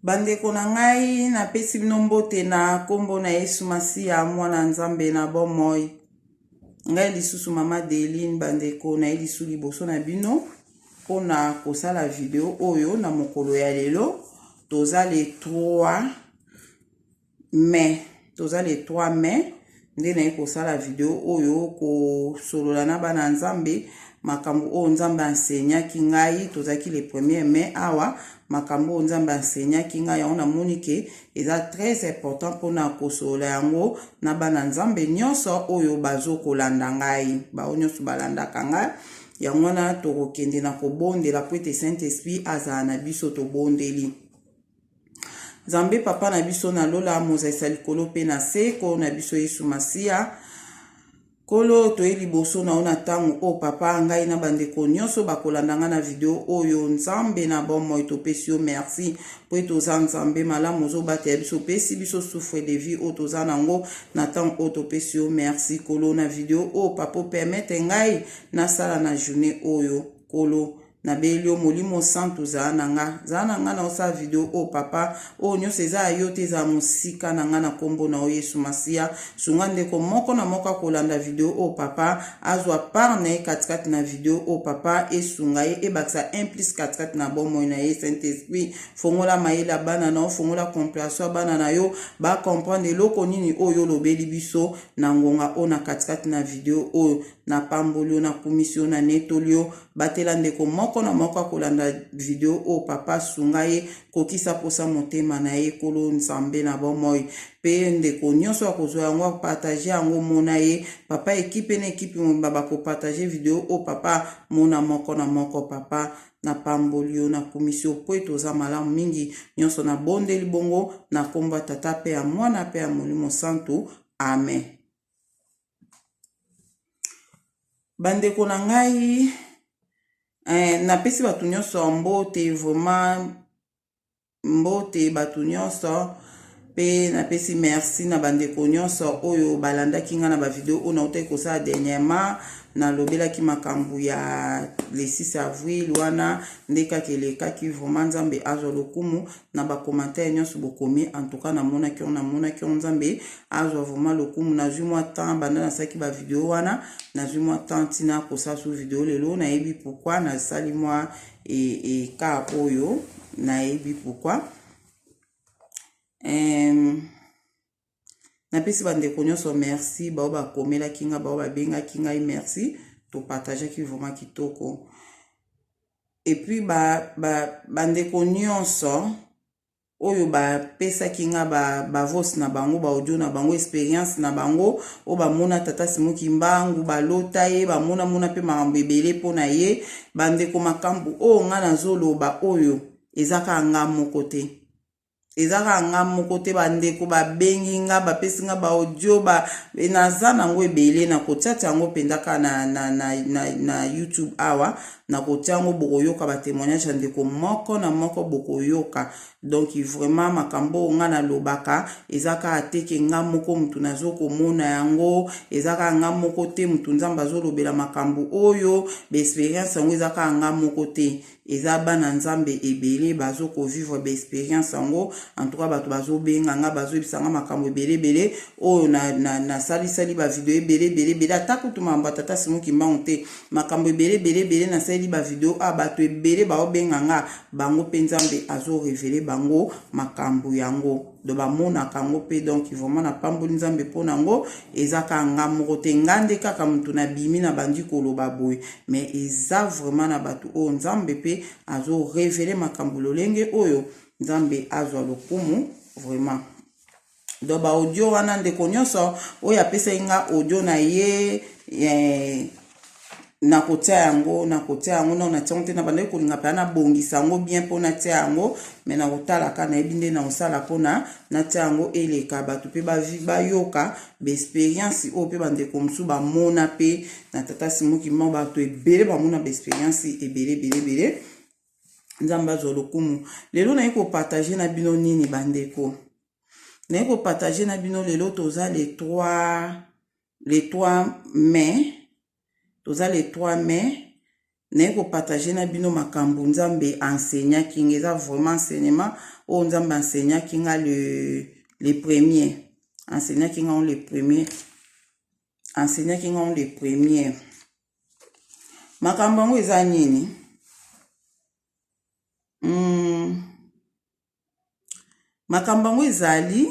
Bandeko na ngai, napesi bino mbote na nkombo na Yesu Masiya, mwana Nzambe na bomoi. Ngai lisusu mama Deline, bandeko, naye lisusu liboso na bino mpo na kosala video oyo na mokolo ya lelo. Toza le 3 mai, toza le 3 mai nde naye kosala video oyo kosolola na bana Nzambe makambo oyo Nzambe ansenyaki ngai. Tozalaki le premier mai awa, makambo oyo Nzambe ansenyaki ngai yango namoni ke eza très important mpona kosolola yango na bana Nzambe nyonso oyo bazokolanda ngai, bao nyonso balandaka ngai. Yango wana tokokende na kobondela mpo ete Saint Esprit azala na biso. Tobondeli. Nzambe papa na biso na lola, mozalisa likolo mpe na se, Nkolo na biso Yesu Masiya, Nkolo toye liboso na yo na ntango oyo papa, ngai na bandeko nyonso bakolanda ngai na video oyo. Nzambe na bomoi, topesi yo merci mpo ete oza Nzambe malamu, ozobatela biso, opesi biso souffle de vie oyo toza nango na ntango oyo. Topesi yo merci Nkolo na video oyo papa opermettre ngai nasala na journée oyo. Nkolo, nabeli yo Molimo Santu, zala na nga, zala na nga na osala video oyo papa. Oyo nyonso eza ya yo te, ezala mosika na nga na nkombo na yo Yesu Masiya. Sunga ndeko moko na moko akolanda video oyo papa, azwa part na ye katikati na video oyo papa, esunga ye, ebakisa un plus katikati na bomoi na ye. Saint Esprit, fongola mayele ya bana na yo, fongola compréhension ya bana na yo, bacomprendre eloko nini oyo olobeli biso na ngonga oyo na katikati na video oyo. Napamboli yo, nakumisi yo, nanetoli yo. Batela ndeko moko na moko akolanda video oyo papa, sunga ye, kokisa posa motema na ye, Nkolo Nzambe na bomoi. Mpe ndeko nyonso akozwa yango, apartage yango, mona ye papa. Ekipe na ekipe mobimba bakopartage video oyo papa, mona moko na moko papa. Napamboli yo, nakumisi yo mpo ete oza malamu mingi. Nyonso nabondeli bongo na nkombo ya Tata mpe ya Mwana mpe ya Molimo Santu, amen. Bandeko na ngai, napesi bato nyonso mbote, vraiment mbote bato nyonso. Mpe napesi merci na bandeko nyonso oyo balandaki ngai na bavideo oyo nautaki kosala dernièrement. Nalobelaki makambo ya le 6 avril wana nde kaka elekaki. Vraiment Nzambe azwa lokumu na bacommentaire nyonso bokomi. En tout cas namonaki yango, namonaki yango. Nzambe azwa vraiment lokumu. Nazwi mwa temps banda nasalaki bavideo wana, nazwi mwa temps ntina kosala su video lelo. Nayebi pourquoi nasali mwa eka oyo, nayebi pourquoi. Napesi bandeko nyonso merci, bao bakomelaki ngai, bao babengaki ngai, merci. Topartageaki vraiment kitoko. Et puis bandeko nyonso oyo bapesaki nga bavoice na bango, baaudio na bango, expérience na bango oyo bamona tata Simon Kimbangu, balota ye, bamonamona mpe makambo ebele mpo na ye. Bandeko, makambo oyo nga nazoloba oyo eza kaka nga moko te, eza kaka nga moko te. Bandeko babengi nga, bapesi nga baaudio naza nango ebele. Nakotiatia yango mpenza kaka na YouTube awa, nakotia yango, bokoyoka batémoignage ya ndeko moko na moko, bokoyoka. Donc vraiment makambo oyo nga nalobaka eza kaka te ke nga moko mutu nazokomona yango, eza kaka nga moko te mutu Nzambe azolobela makambo oyo, baexpérience yango eza kaka nga moko te, eza bana Nzambe ebele bazokovivre baexpérience yango. En tout cas bato bazobenga nga, bazoyebisa nga makambo ebele ebele oyo nasalisali bavideo ebele ebele ebele, ata kutu makambo ya tata Simon Kimbangu te, makambo ebele ebele ebele nasaleli bavideo a bato ebele baobenga nga, bango mpe Nzambe azorévéler bango makambo yango, donc bamonaka yango mpe. Donc vraiment napamboli Nzambe mpo nango. Eza kaka nga moko te, nga nde kaka motu nabimi na bandi koloba boye, mais eza vraiment na bato oyo Nzambe mpe azorévéler makambo lolenge oyo. Nzambe azwa lokumu vraiment. Donc baaudio wana, ndeko nyonso oyo apesaki nga audio na ye, nakotia yango, nakotia yango. Nano natia yango te, na bandaki kolinga mpenza nabongisa yango bien mpo natia yango, mais nakotalaka, nayebi nde nakosala mpona natia yango, eleka bato mpe bayoka baexpérience oyo mpe bandeko mosusu bamona mpe na tata Simon Kimbangu. Bato ebele bamona baexpérience ebele ebele ebele. Nzambe azwa lokumu. Lelo naye kopartage na bino nini, bandeko? Naye kopartage na bino lelo, toza le 3, le 3 mai, toza le 3 mai. Naye ko partager na bino makambu Nzambe a enseignaki nga. Eza vraiment enseignement oyo Nzambe enseignaki nga le premier. Enseignaki nga le premier. Enseignaki nga le premier. Makambo yango eza nini? Makambo yango ezali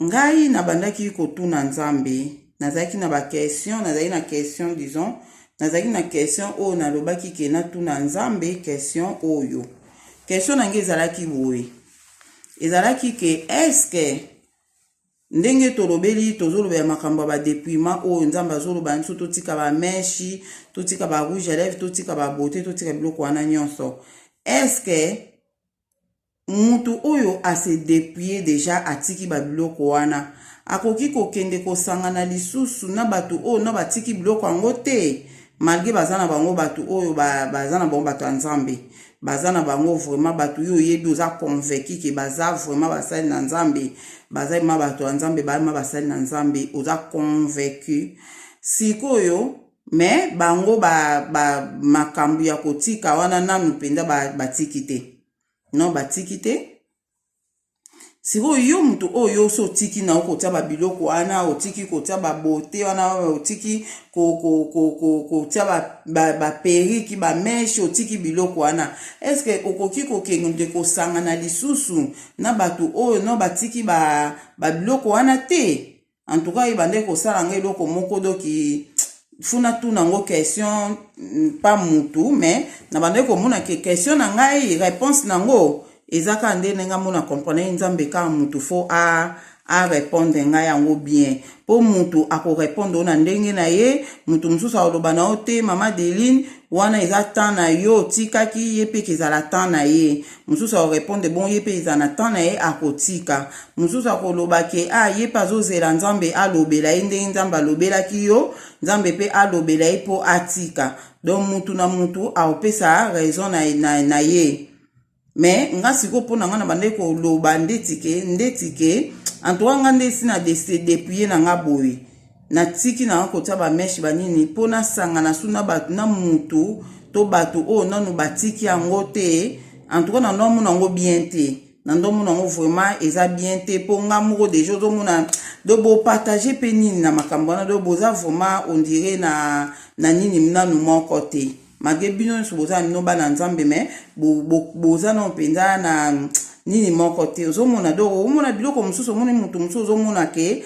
ngai nabandaki kotuna Nzambe, nazalaki na ba question, nazalaki na question, disons, nazalaki na question oyo nalobaki ke natuna Nzambe question oyo. Question na ngai ezalaki boye, ezalaki ke est-ce que ndenge tolobeli, tozolobela makambo ya ba dépouillement oyo Nzambe azoloba biso totika ba mèches, totika ba rouge à lèvres, totika ba beauté, totika biloko wana nyonso, est-ce que mutu oyo ase dépouiller déjà, atiki babiloko wana, akoki kokende kosangana lisusu na bato oyo na batiki biloko yango te, malgré baza na bango bato oyo baza na bango bato ya Nzambe, baza na bango vraiment bato oyo oyebi, oza convaincu ke baza vraiment basali na Nzambe, baza ma bato ya Nzambe, bama basali na Nzambe, oza convaincu sikoyo, me bango ba makambo ya kotika wana nanu mpenza batiki te, non, batiki te. Sikoyo yo moto oyo so otiki na yo kotia babiloko wana, otiki kotia ba beauté wana, otiki kotia ba perruque, ba mèches, otiki biloko wana, est-ce okoki kokende kosangana lisusu na bato oyo no batiki babiloko wana te? En tout cas, ebande kosala nga eloko moko, doki funa tuna yango question pa mutu, mais na bandaki komona ke question na ngai, réponse nango eza kaka nde ndenge amona comprendre Nzambe. Kaka mutu faut a répondre ngai yango bien, mpo mutu akorépondre oyo na ndenge na ye. Mutu mosusu akoloba na yo te, mama Deline, wana eza temps na yo otikaki, ye mpe kezala temps na ye. Mosusu akorépondre bon, ye mpe eza na temps na ye, akotika. Mosusu akoloba ke a ye mpe azozela Nzambe alobela ye ndenge Nzambe alobelaki yo, Nzambe mpe alobela ye mpo atika. Donc mutu na mutu akopesa raison na ye. Mais nga sikoyo, mpo na nga, na bandeki koloba ndeti ke en tout cas nga nde esi na se dépouiller na nga boye, natiki na nga kotia ba mèches, banini, mpo nasangana su na bato na mutu to bato oyo nanu batiki yango te. En tout cas, na ndomona yango bien te, na ndomona yango vraiment eza bien te, mpo nga moko déjà ozomona do bopartage mpe nini na makambo wana, do boza vraiment on dirait na nini nanu moko te, malgré bino nyonso boza na bino bana Nzambe, mais boza nano mpenza na nini moko te. Ozomona do omona biloko mosusu, omoni motu mosusu, ozomona ke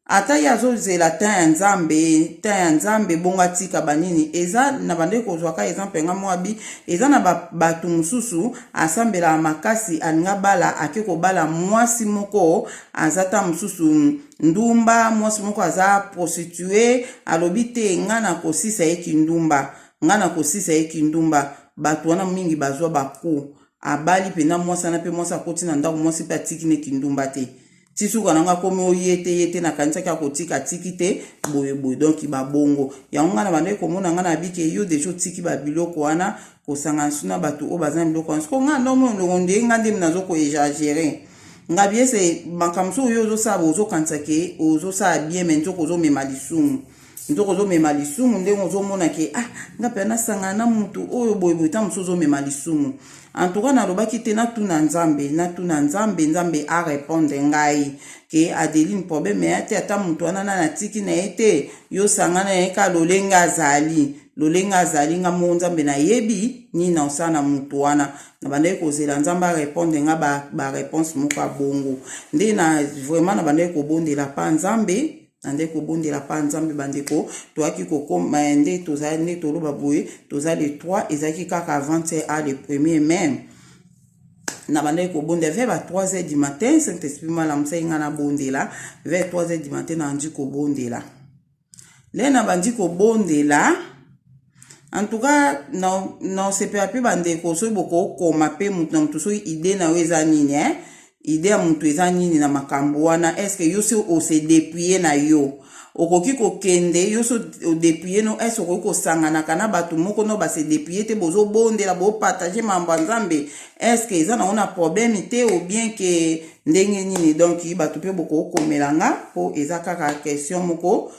ata ye azozela temps ya Nzambe, temps ya Nzambe bongo atika banini. Eza na bandeki kozwaka exemple nga mwa bi eza na bato mosusu asambelaka makasi, alinga bala, ake kobala mwasi moko aza ta mosusu ndumba, mwasi moko aza prostituée. Alobi te, nga na kosisa ye kindumba, nga na kosisa ye kindumba. Bato wana mingi bazwa baku, abali mpenza mwasi wana, mpe mwasi akoti na ndako, mwasi mpe atiki ne kindumba te. Ti suka nango akomi oye te, ye te, nakanisaki akotika, atiki te, boye boye. Donc babongo yango ngai na bandaki komona, ngai na bike yo déjà otiki babiloko wana, kosangana su na bato oyo baza na biloko wana. Siko ngai ndomolongo nde ngai nde nazokoexagérer nga biese makambo so oyo ozosala, bozokanisa ke ozosala bien, mais nzoko ozomema lisumu, nzoko ozomema lisumu. Ndenge ozomona ke ah, nga mpe nasangana na mutu oyo boyeboye, ta mosusu ozomema lisumu. En tout cas, nalobaki te, natuna Nzambe, natuna Nzambe, Nzambe arépondre ngai ke Adeline, problème ya te, ata motu wana na natiki na ye te, yo sangana ye ka lolenge azali, lolenge azali. Nga moko Nzambe nayebi nini na osala na motu wana. Na bandaki kozela Nzambe arépondre nga baréponse moko ya bongo nde na vraiment na bandaki kobondela pa Nzambe, na nde kobondela pa Nzambe. Bandeko, toyaki kokoma nde tozali nde toloba boye, toza le 3, ezalaki kaka avant a le premier mai. Na bandaki kobondela vers ba 3 heures du matin, Saint Esprit malamusaki ngai, nabondela vers 3 heures du matin. Nabandi kobondela le nabandi kobondela. En tout cas, na osepela mpe bandeko soki bokokoma mpe motu na motu, soki idée na yo eza nini, eh? Idée ya motu eza nini na makambo wana? Est-ce yo so ose dépouiller na yo, okoki kokende, yo so odépouiller no, est-ce okoki kosanganaka na bato moko no base dépouiller te, bozobondela, bopartage mambo ya Nzambe, est-ce eza nango na problème te ou bien ke ndenge nini? Donc bato mpe bokokomela nga, mpo eza kaka question moko.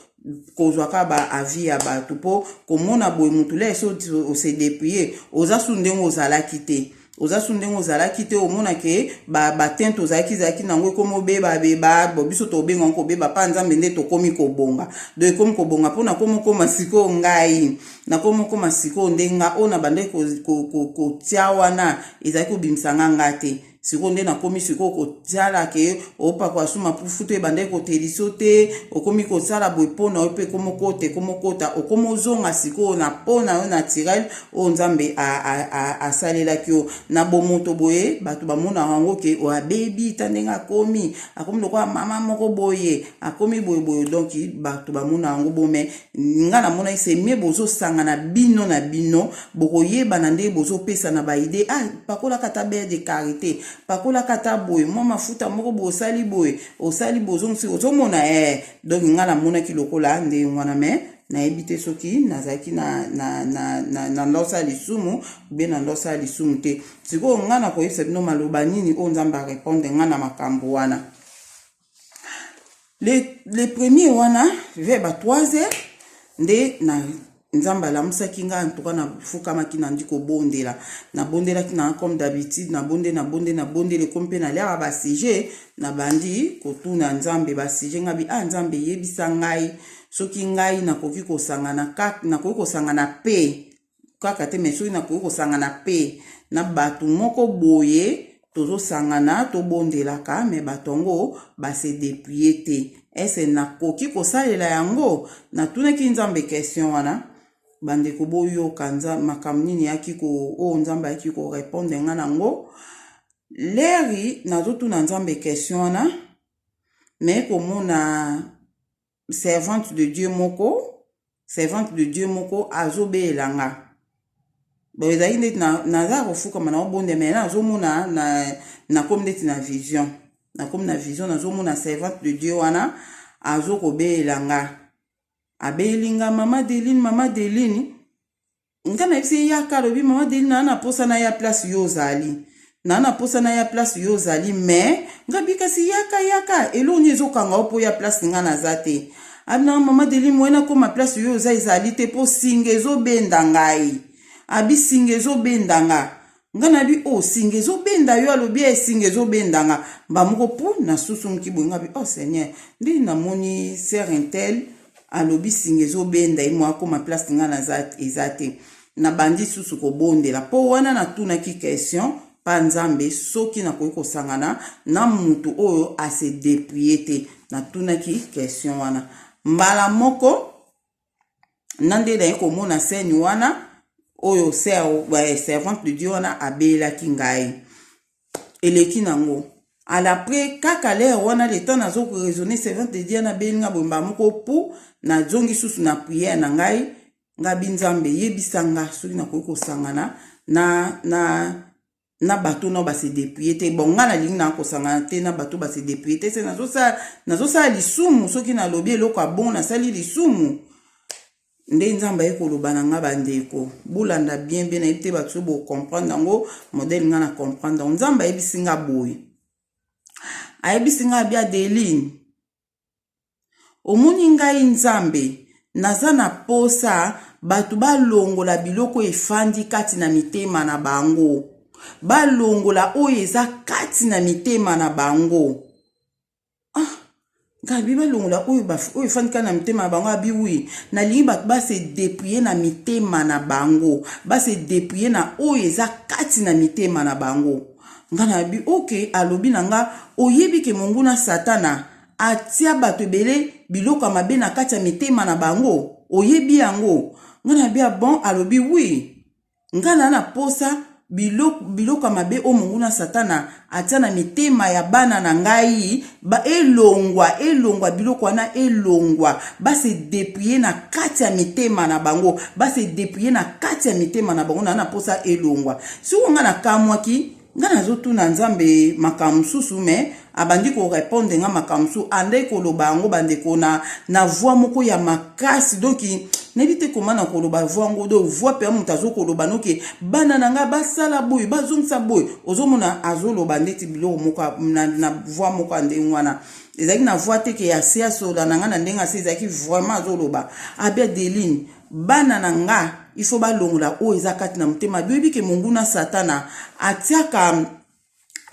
kozwa kaka ba avis ya bato mpo komona boye motu la esi ose depouille, oza su ndenge ozalaki te, oza su ndenge ozalaki te. Omona ke batente ozalaki ezalaki nango ekomi obebabeba. Bo biso tobenga yango kobeba, mpa Nzambe nde tokomi kobonga. Donc ekomi kobonga mpo nakomi okoma sikoyo, ngai nakomi okoma sikoyo nde nga oyo nabandaki kotia wana ezalaki kobimisa nga nga te. Sikoyo nde nakomi sikoyo kotiala ke opakola su mafuta ebandaki koteliso te, okomi kosala boye mpo na yo mpe ekomokota, ekomokota, okomi ozonga sikoyo na mpo na yo naturel oyo Nzambe asalelaki yo na bomoto boye. Bato bamonaka yango ke oyo abebi ta ndenge akomi, akomi lokola mama moko boye, akomi boye boye. Donc bato bamona yango bo, mais nga namonaki c'est mieux bozosangana bino na bino, bokoyebana ndenge bozopesana baidées. Ah, pakolaka ata beurre de karité, pakolaka ata boye mwa mafuta moko boye, osali boye, osali boye, ozongisi, ozomona. Donc nga namonaki lokola ndenge wana, mais nayebi te soki nazalaki na ndosala lisumu be na ndosala lisumu te. Sikoyo nga nakoyebisa bino maloba nini oyo Nzambe arépondre nga na makambo wana. Le premier wana, vers ba 3 heures nde na Nzambe alamusaki ngai. Antuka nafukamaki, nandi kobondela, nabondelaki na comme d'habitude, nabonde, nabonde, nabondeli. Ekomi mpe naliaka basujet, nabandi kotuna Nzambe basujet. Ngai bi: "Ah Nzambe, yebisa ngai soki ngai nakoki kosangana, nakoki kosangana mpe kaka te, mais soki nakoki kosangana mpe na bato moko boye, tozosangana, tobondelaka, mais bato yango base dépouille te, ese nakoki kosalela yango?" Natunaki Nzambe question wana. Bandeko, boyoka makambo nini yaki oyo Nzambe ayaki korépondre nga nango. Leri nazotuna Nzambe question wana, naye komona servante de Dieu moko, servante de Dieu moko azobeyela nga. Bon, ezalaki ndeti naza kofukama na obonde, mais nazomona, nakomi ndeti na vision, nakomi na vision, nazomona servante de Dieu wana azokobeyela nga. Abeyeli nga: "Mama Deline, mama Deline." Nga nayebisi ye: "Yaka." Alobi: "Mama Deline, naa na posa na ya place yo ozali, naa na posa na ya place yo ozali." Mais nga bi: "Kasi yaka, yaka, eloko nini ezokanga yo mpo ya place nga naza te?" Abi nanga: "Mama Deline, moye nakóma place yo oza ezali te, mpo singa ezobenda ngai." Abi: "Singa ezobenda nga." Nga nabi: "O oh, singa ezobenda yo?" Alobi: "Esinga ezobenda nga." Mba moko pu nasusumuki boye. Nga bi: "Oh Seigneur, nde namoni sœur un tel alobi singa ezobenda ye, mo akóma place nga naza eza te." Nabandi susu kobondela, mpo wana natunaki question mpa Nzambe soki nakoki kosangana na mutu oyo ase dépouille te. Natunaki question wana mbala moko na nde naye komona scène wana oyo servante de Dieu wana abeyelaki ngai. Eleki nango alaprès kaka l'heure wana, le temps nazokoraisonner, servante de Dieu wana abeyeli nga boye, mbala moko pu nazongi susu na prière na ngai. Ngabi: "Nzambe, yebisa nga soki nakoki kosangana na bato nao base dépouille te. Bon, nga nalingi na kosangana te na bato base dépouille te. Se nazosala lisumu soki nalobi eloko ya bon, nasali lisumu?" Nde Nzambe aye koloba na nga. Bandeko, bolanda bien bien, nayebi te bato so bocomprendre yango modèle nga na comprendre yango. Nzambe ayebisi nga boye, ayebisi nga abi: "Adeline, omoni ngai Nzambe naza na posa bato balongola biloko efandi kati na mitema na bango, balongola oyo eza kati na mitema na bango." Ah, ngabi: "Balongola oyo efandi kati na mitema na bango?" Abi: "Oui, nalingi bato base dépouille na mitema na bango, base dépouille na oyo eza kati na mitema na bango." Nga nayebi: "Ok." Alobi na nga: "Oyebi ke monguna Satana atia bato ebele biloko ya mabe na kati ya mitema na bango, oyebi yango?" Nga nayebi: "Ah bon?" Alobi: "Oui, nga na posa biloko ya mabe oyo monguna Satana atia na mitema ya bana na ngai ba elongwa, elongwa, biloko wana elongwa, base dépouille na kati ya mitema na bango, base dépouille na kati ya mitema na bango, na posa elongwa." Siko nga nakamwaki, nga nazotuna Nzambe makambo mosusu, mais Abandi korepondre nga makambo mosusu, andai koloba yango bandeko na, na voix moko ya makasi. Donc nayebi te koma na koloba voix yango, donc voix mpe moto azokoloba noke bana na ngai basala boye, bazongisa boye. Ozomona azoloba ndeti biloko moko na, na voix moko ya ndenge wana. Ezalaki na voix te ke ya se asola na ngai na ndenge ase, ezalaki vraiment azoloba abi Adeline, bana na nga il faut balongola oyo eza kati na motema. Boyebi ke monguna Satana atiaka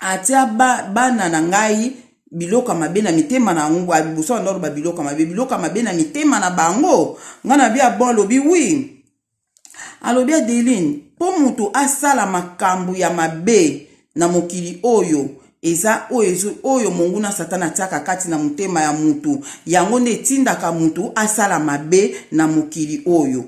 atia ba, bana na ngai biloko ya mabe na mitema na yango. Liboso banda oloba biloko ya mabe, biloko ya mabe na mitema na bango. Ngai na bi abon, alobi oui. Alobi Adeline, mpo moto asala makambo ya mabe na mokili oyo, eza oyo oyo monguna Satana atiaka kati na motema ya mutu. Yango nde etindaka mutu asala mabe na mokili oyo.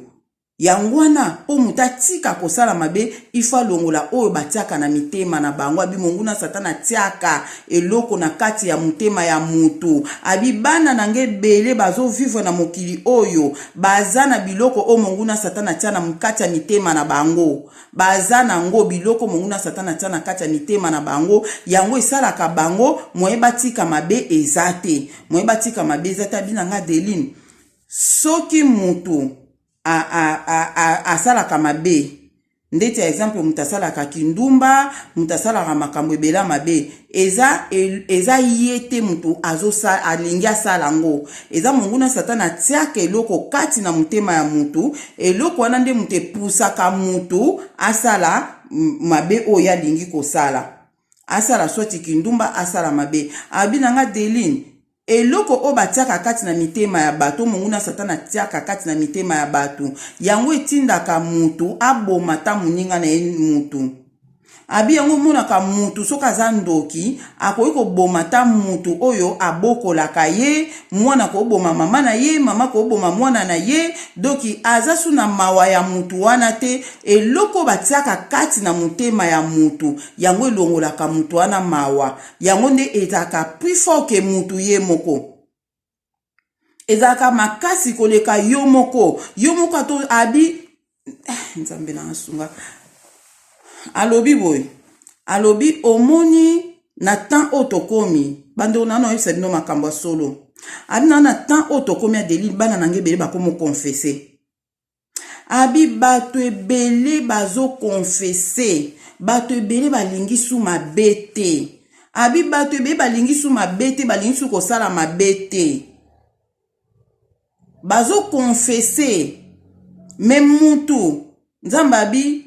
Yango wana, mpo moto atika kosala mabe, ifo alongola oyo batiaka na mitema na bango. Abi monguna Satana atiaka eloko na kati ya motema ya mutu. Abi bana na ngai ebele bazovivre na mokili oyo, baza na biloko oyo monguna Satana atia na kati ya mitema na bango. Baza nango biloko monguna Satana atia na kati ya mitema na bango. Yango esalaka bango moye batika mabe eza te, moye batika mabe eza te. Abi na nga Adeline, soki mutu asalaka mabe, ndeti ya exemple moto asalaka kindumba, moto asalaka makambo ebele ya mabe, eza, eza ye te moto alingi asala yango, eza monguna Satana atiaka eloko kati na motema ya motu. Eloko wana nde moto epusaka motu asala mabe oyo alingi kosala, asala swati kindumba, asala mabe. Abi na nga Deline, eloko oyo batiaka kati na mitema ya bato, monguna Satana atiaka kati na mitema ya bato, yango etindaka mutu aboma ta moninga na ye mutu. Abi yango omonaka mutu soki aza ndoki, akoki koboma ta mutu oyo abokolaka ye. Mwana koboma mama na ye, mama koboma mwana na ye. Doki aza su na mawa ya mutu wana te. Eloko batiaka kati na motema ya mutu, yango elongolaka mutu wana mawa. Yango nde ezalaka plus fort ke mutu ye moko, ezalaka makasi koleka yo moko, yo moko ato. Abi eh, Nzambe na asunga. Alobi boye, alobi omoni na temps oyo tokomi, bandeko na oyebisa bino makambo ya solo. Abi na na temps oyo tokomi, Adeline, bana na ngai ebele bakomo confesser. Abi bato ebele bazoconfesser, bato ebele balingi su mabe te. Abi bato ebele balingi su mabe te, balingi su kosala mabe te, bazoconfesser. Mais mutu Nzambe abi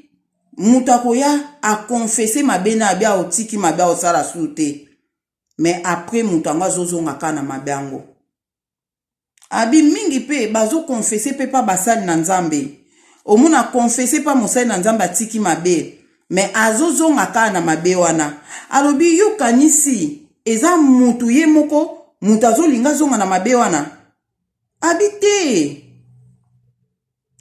mutu akoya aconfesser mabe na abi aotiki mabe, aosala su te, mais après mutu yango azozonga kaka na mabe yango. Abi mingi mpe bazoconfesser mpe mpa basali na Nzambe. Omona confesser mpa mosali na Nzambe, atiki mabe, mais azozonga kaka na mabe wana. Alobi yo kanisi eza mutu ye moko mutu azolinga azonga na mabe wana? Abi te,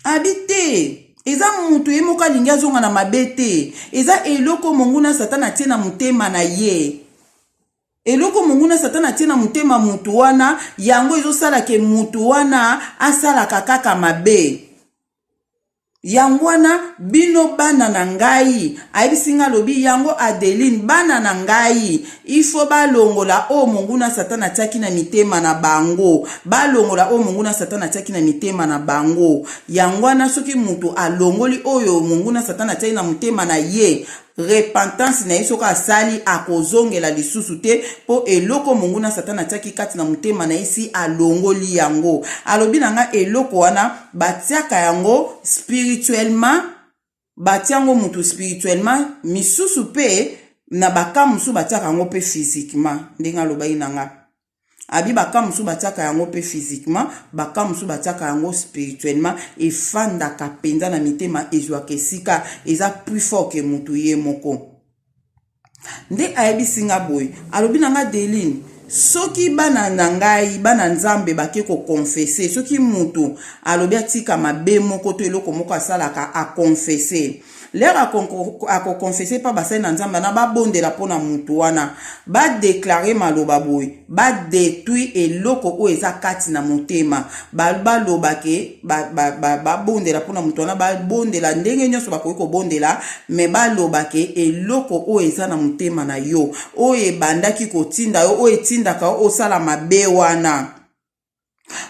abi te, eza mutu ye moko alingi azonga na mabe te. Eza eloko monguna Satana atie na motema na ye. Eloko monguna Satana atie na motema mutu wana, yango ezosala ke mutu wana asalaka kaka mabe. Yango wana bino bana na ngai, ayebisi ngai, alobi yango Adeline, bana na ngai ifo balongola oyo monguna Satana atiaki na mitema na bango, balongola oyo monguna Satana atiaki na mitema na bango. Yango wana soki moto alongoli oyo monguna Satana atiaki na motema na ye, repentance na ye soki asali, akozongela lisusu te, mpo eloko monguna Satana atiaki kati na motema na ye si alongoli yango. Alobi na ngai eloko wana batiaka yango spirituellement, batia yango mutu spirituellement. Misusu mpe na baka mosusu batiaka yango mpe physiquement. Ndenge alobaki na nga, abi baka mosusu batiaka yango mpe physiquement, baka mosusu batiaka yango spirituellement. Efandaka mpenza na mitema, ezwaka esika, eza plus fort ke mutu ye moko. Nde ayebisi nga boye, alobi na nga Deline, soki bana na ngai, bana Nzambe bake koconfesser, soki mutu alobi atika mabe moko to eloko moko asalaka, aconfesser. Lere akoconfesse mpa basali na Nzambe wana, babondela mpo na motu wana, badeklare maloba boye, badetruire eloko oyo eza kati na motema. Baloba ke babondela mpo na motu wana, babondela ndenge nyonso bakoki kobondela, me baloba ke eloko oyo eza na motema na yo, oyo ebandaki kotinda yo, oyo etindaka yo osala mabe wana,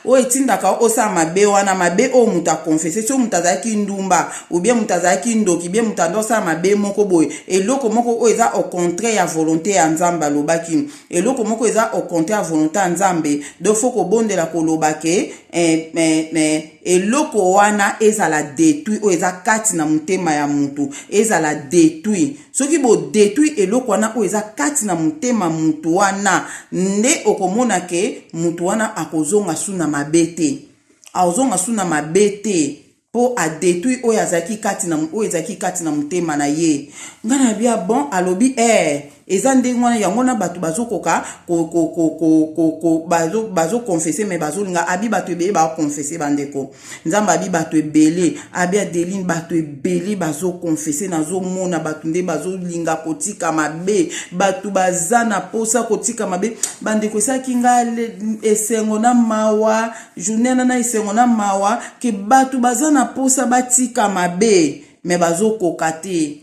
oyo etindaka yo osala mabe wana, mabe oyo moto akonfese, soki moto azalaki ndumba, ou bien moto azalaki ndoki, bien moto anda osala mabe moko boye, eloko moko oyo eza au contraire ya volonté ya Nzambe, alobaki eloko moko eza au contraire ya volonté ya Nzambe. Donc faut kobondela, koloba ke eloko wana ezala détruit, oyo eza kati na motema ya motu ezala détruit. Soki bodétruire eloko wana oyo eza kati na motema motu wana, nde okomona ke motu wana akozonga su na mabe te, akozonga su na mabe te, mpo adétruire oyo azalaki kati na, oyo ezalaki kati na motema na ye. Ngai na bia bon, alobi eza ndenge wana, yango na bato bazokoka bazoconfesser, me bazolinga. Abi bato ebele baconfesser, bandeko. Nzambe abi bato ebele, abi Adeline, bato ebele bazoconfesser. Nazomona bato nde bazolinga kotika mabe, bato baza na posa kotika mabe. Bandeko, esalaki nga esengo na mawa, journée na esengo na mawa, ke bato baza na posa batika mabe, me bazokoka te.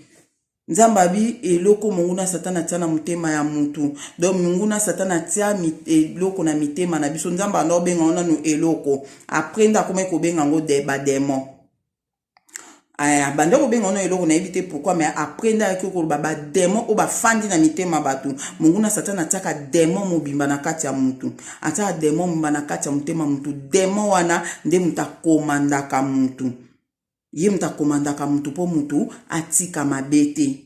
Nzambe abi eloko monguna Satana atia na motema ya mutu. Donc monguna Satana atia eloko na mitema na biso. Nzambe anda obenga ngo nanu eloko, après nde akomaki kobenga yango de badémon. Banda kobenga ngo eloko, nayebi te pourquoi, mais après nde ayaki koloba badémon oyo bafandi na mitema bato. Monguna Satana atiaka démon mobimba na kati ya mutu, atiaka démon mobimba na kati ya motema mutu. Démon wana nde moto akomandaka mutu, ye moto akomandaka mutu mpo mutu atika mabe te.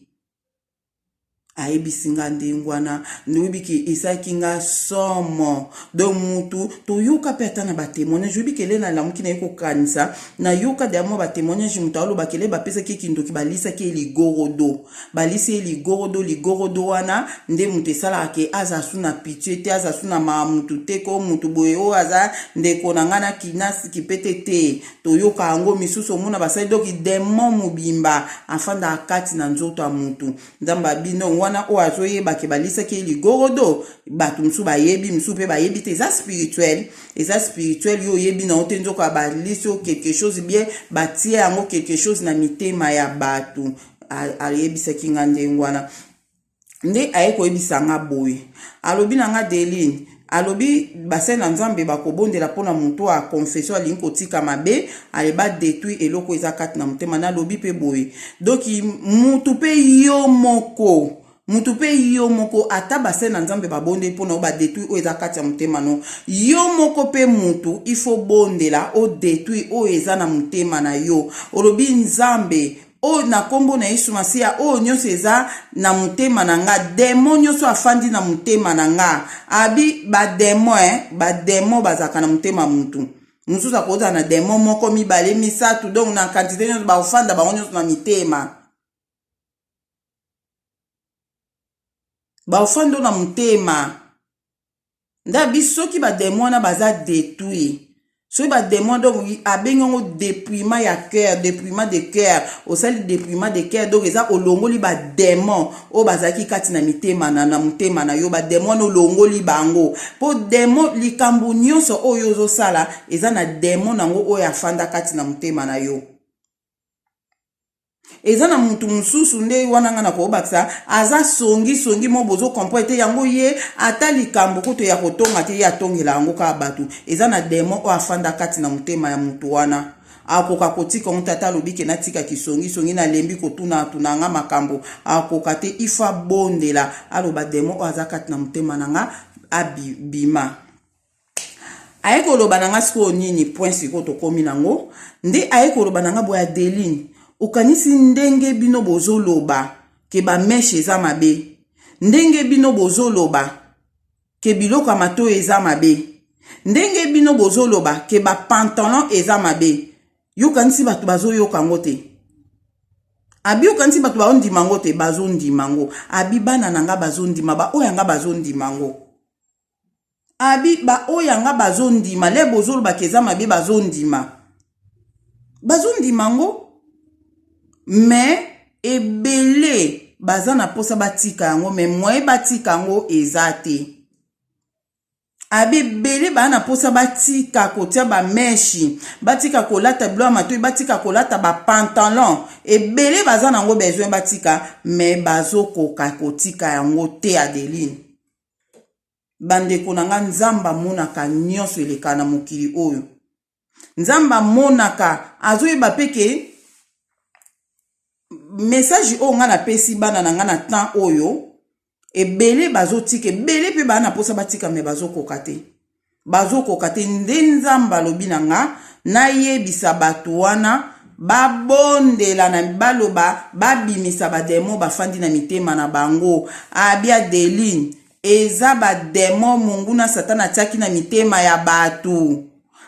Ayebisi nga ndenge wana, noyebi esalaki nga somo. Donc mutu toyoka mpe ata na batémoignage, oyebi kele nalamuki naye kokanisa, nayoka deya mwa batémoignage, moto aloba kele bapesaki kindoki, balisaki ye ligorodo, balisi ye ligorodo. Ligorodo wana nde moto esalaka ke aza su na pitié te, aza su na mawa mutu te, ko mutu boye oyo aza ndeko na ngai nasiki pe te te. Toyoka yango misusu, omona basali. Donc démon mobimba afandaka kati na nzoto ya mutu. Nzambe abino wana oyo azoyeba ke balisaki ye ligorodo, bato mosusu bayebi, mosusu mpe bayebi te. Eza spirituel, eza spirituel. Yo oyebi na yo te, nzoka balisi yo quelque chose, bien batie yango quelque chose na mitema ya bato. Ayebisaki nga ndenge wana, nde aye koyebisa nga boye. Alobi na nga, Deline, alobi basali na Nzambe bakobondela mpona moto aconfesser, alingi kotika mabe, ale badétruire eloko eza kati na motema. Nalobi mpe boye, donc mutu mpe yo moko, mutu mpe yo moko, ata basali na Nzambe babondeli mpona oyo badétruire oyo eza kati ya motema no, yo moko mpe mutu il faut bondela, odétruire oyo eza na motema na yo. Olobi: Nzambe, oyo na nkombo na Yesu Masiya, oyo nyonso eza na motema na nga, démon nyonso afandi na motema na nga. Abi badémon, badémon bazalaka na motema. Mutu mosusu akozala na démon moko, mibale, misato, donc na quantité nyonso bakofanda bango nyonso na mitema, bafandi na motema. Nde abi soki badémon wana baza détruit, soki badémon, donc abengi yango dépouillement ya cœur, dépouillement de cœur. Osali dépouillement de cœur, donc eza olongoli badémon oyo bazalaki kati na mitema na motema na yo. Badémon wana olongoli bango, mpo démon, likambo nyonso oyo ozosala eza na démon nango oyo afanda kati na motema na yo. Eza na mutu mosusu nde wana nga na koyobakisa, aza songisongi mo, bozocomprendre te yango. Ye ata likambo kutu ya kotonga te, ye atongela yango kaka bato. Eza na démon oyo afanda kati na motema ya mutu wana, akoka kotika ngo te. Ata alobi ke natika kisongisongi, nalembi kotuna tuna nga makambo, akoka te. Il faut abondela, aloba: démon oyo aza kati na motema na nga abima. Aye koloba na nga sikoyo nini? Point sikoyo tokómi nango nde aye koloba na nga boye: Adeline, okanisi ndenge bino bozoloba ke bamèches eza mabe, ndenge bino bozoloba ke biloko ya matoyi eza mabe, ndenge bino bozoloba ke bapantalon eza mabe, yokanisi bato bazoyoka yango te? Abi okanisi bato bazondima yango te? Bazondima yango. Abi bana na nga bazondima, baoyo yanga bazondima yango. Abi baoyo yanga bazondima le bozolobaka eza mabe, bazondima, bazondima yango. Mais Ebele baza na mposa batika yango, me moyen batika yango eza te. Abi ebele baa na mposa batika kotia bameshi, batika kolata bilo ya matoi, batika kolata bapantalon. Ebele baza nango besoin batika, me bazokoka kotika yango te. Adeline, bandeko na nga, Nzambe amonaka nyonso eleka na mokili oyo. Nzambe amonaka, azoyeba mpe ke message oyo ngai napesi bana na ngai na temps oyo, ebele bazotika, ebele mpe baa na mposa batika, me bazokoka te, bazokoka te. Nde Nzambe alobi na nga nayebisa bato wana babondela na baloba, babimisa bademo bafandi na mitema na bango. Abi Adeline, eza bademo monguna Satana atiaki na mitema ya bato,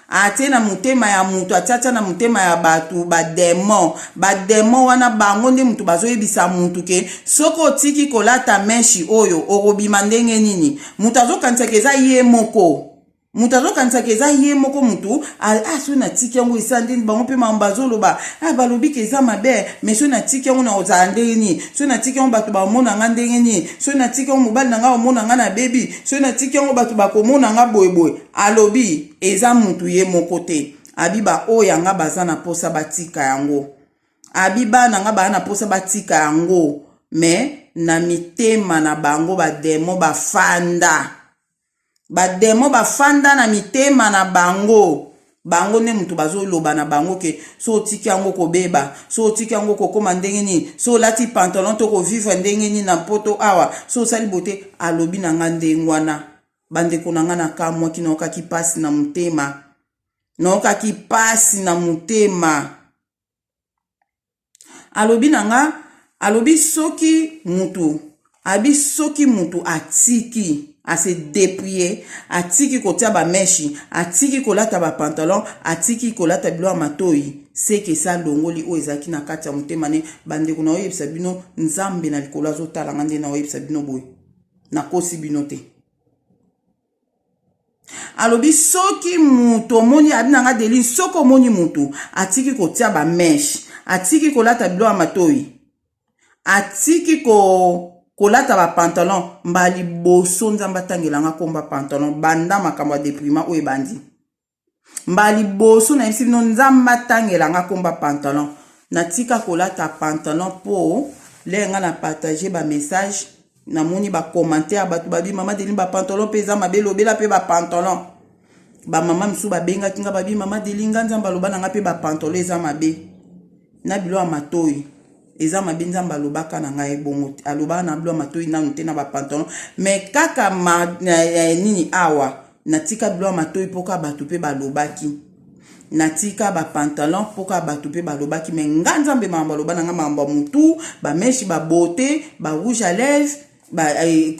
atie na motema ya moto, atiatia na motema ya bato bademo. Bademo wana, bango nde moto bazoyebisa motu ke soki otiki kolata meshi oyo, okobima ndenge nini. Moto azokanisaka eza ye moko, moto azokanisaka eza ye moko motu. Ah, soki natiki yango, esa ndeni? Bango mpe makambo bazoloba, ah, balobi ke eza mabe, mais soki natiki yango, na kozala ndenge nini? Soki natiki yango, bato bamona nga ndenge nini? Soki natiki yango, mobali na nga omona nga na bebi? Soki natiki yango, bato bakomona nga boyeboye. Alobi eza mutu ye moko te. Abi baoyo yanga baza na mposa batika yango, abi bana nga baa na mposa batika yango, me na mitema na bango bademo bafanda, bademo bafanda na mitema na bango. Bango nde moto bazoloba na bango ke so otiki yango, kobeba, so otiki yango, kokóma ndenge nini, so olati pantalon to kovivre ndenge nini na Mpoto awa, so osali bote. Alobi na nga ndenge wana. Bandeko na nga, nakamwaki, naokaki mpasi na motema, naokaki mpasi na motema. Alobi na nga, alobi soki mutu, abi soki mutu atiki, ase dépouille, atiki kotia bameshi, atiki kolata bapantalon, atiki kolata bilo ya matoi, seke esi alongoli oyo ezalaki na kati ya motema ne. Bandeko, na oyebisa bino, Nzambe na likolo azotala nga nde na oyebisa bino boye, nakosi bino te. Alobi soki moto omoni, abi na nga Deline, soki omoni motu atiki kotia bameshe, atiki kolata bilo ya matoi, atiki kolata bapantalon, mbala liboso Nzambe atangelanga komba pantalon banda makambo ya dépouillement oyo ebandi. Mbala liboso nayebisi bino Nzambe atangelanga komba pantalon, natika kolata pantalon mpo lere nga na partage bamessage, namoni bacommentaire, bato babi: "Mama Deline, bapantalon mpe eza mabe, lobela mpe bapantalon." Bamama mosusu babengaki nga, babi: "Mama Deline, nga Nzambe aloba na nga mpe bapantalon eza mabe, na bilo ya matoi eza mabe." Nzambe alobaka na ngai bongo, alobaka na bilo ya matoi nanu te, na bapantalon, mais kaka ma, nini awa natika bilo ya matoi mpo kaka bato mpe balobaki, natika bapantalon mpo kaka bato mpe balobaki. Mais nga Nzambe makambo aloba na nga, makambo ya motu, bamèches, babeauté, barouge à lèvre ba, eh,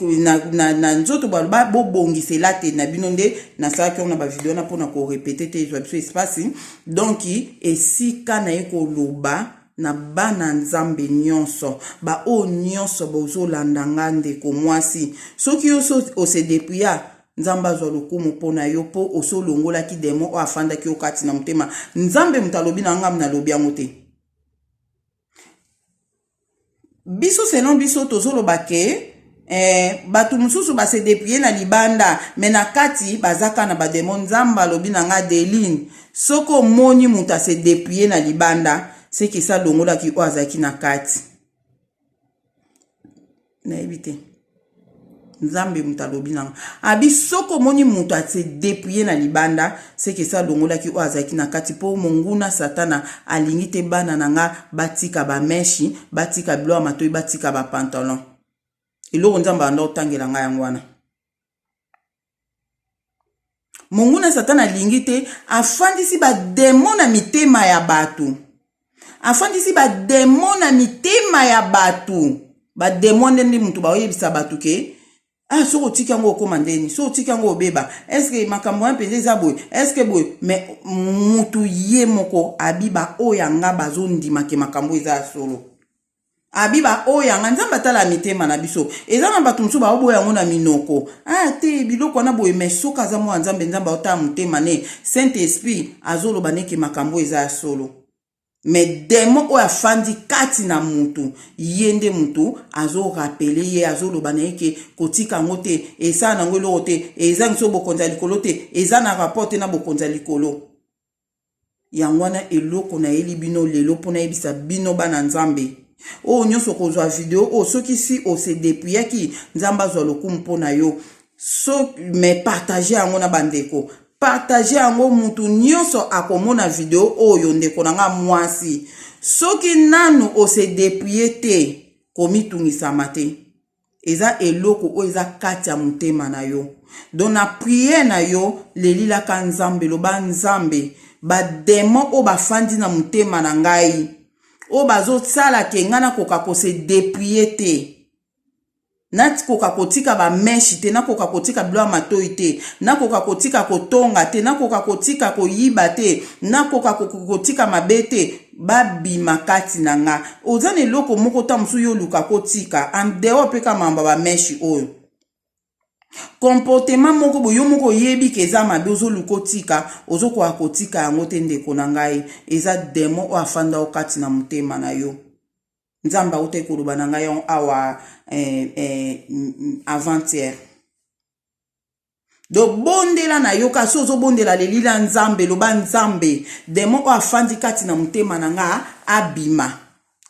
na nzoto, baloba bobongisela te na bino. Nde nasalaki yango na bavideo wana mpona korépéter te, ezwa biso espace. Donc esika naye koloba na bana Nzambe nyonso, baoyo nyonso bozolanda nga, ndeko mwasi, soki yo so ose dépouilla, Nzambe azwa lokumu mpo na yo, mpo osolongolaki demo oyo afandaki yo kati na motema. Nzambe moto alobi na ngambo, nalobi yango te. Biso, selon biso, tozoloba ke bato mosusu base dépouille na libanda, mais na kati bazaka na bademo. Nzambe alobi na nga: "Deline, soki omoni moto ase dépouille na libanda, seke esi alongolaki oyo azalaki na kati." Nayebi te, Nzambe moto alobi nanga, abi soki omoni moto ase dépouille na libanda, seke esi alongolaki oyo azalaki na kati, mpo monguna Satana alingi te bana na nga batika bamèches, batika bilo ya matoi, batika bapantalon. Eloko Nzambe anda otangela ngai yango wana. Monguna Satana alingi te, afandisi bademo na mitema ya bato, afandisi bademo na mitema ya bato. Bademo nde moto baoyebisa bato ke ah, soki otiki yango, okóma ndeni, soki otiki yango, obeba. Est-ce makambo wana mpenza eza boye? Est-ce boye? Mais mutu ye moko abi baoyo yanga bazondimake makambo eza ya solo. Abi baoyo yanga, Nzambe atala mitema na biso. Eza na bato mosusu baoboya yango na minoko, ah te, biloko wana boye, mais soki aza mwana Nzambe, Nzambe aotala motema ne, Saint Esprit azoloba neke makambo eza ya solo. Mais demon oyo afandi kati na mutu, ye nde mutu azo rappeler ye, azoloba na ye ke kotika yango te, esala na yango eloko te, ezangisi yo bokonzi ya likolo te, eza na rapport te na bokonzi ya likolo. Yango wana eloko nayeli bino lelo mpo nayebisa bino bana Nzambe oyo nyonso okozwa video oyo, soki si ose depuyaki, Nzambe azwa lokumu mpo na yo. So, mais partage yango na bandeko, partage yango, mutu nyonso akomona video oyo. Ndeko na nga mwasi, soki nanu ose depuye te, komitungisama te, eza eloko oyo eza kati ya motema na yo. Donc na priere na yo, lelilaka Nzambe, loba: Nzambe, bademon oyo bafandi na motema na ngai, oyo bazosala ke ngai nakoka kose depuye te, nakoka kotika bamèches te, nakoka kotika bilo ya matoi te, nakoka kotika kotonga te, nakoka kotika koyiba te, nakoka kotika mabe te, babima kati na nga. Oza na eloko moko ta mosusu yo oluka kotika en dehors mpe ka mamba bamèches oyo, comportement moko boye yo moko oyebi ke eza mabe, ozoluka otika, ozokoka kotika yango te. Ndeko na ngai, eza démon oyo afanda o kati na motema na yo. Nzambe autaki koloba na ngai yango awa avant-hier. Donc bondela na yo, kasi ozobondela, lelila Nzambe, loba: Nzambe, démon oyo afandi kati na motema na nga abima,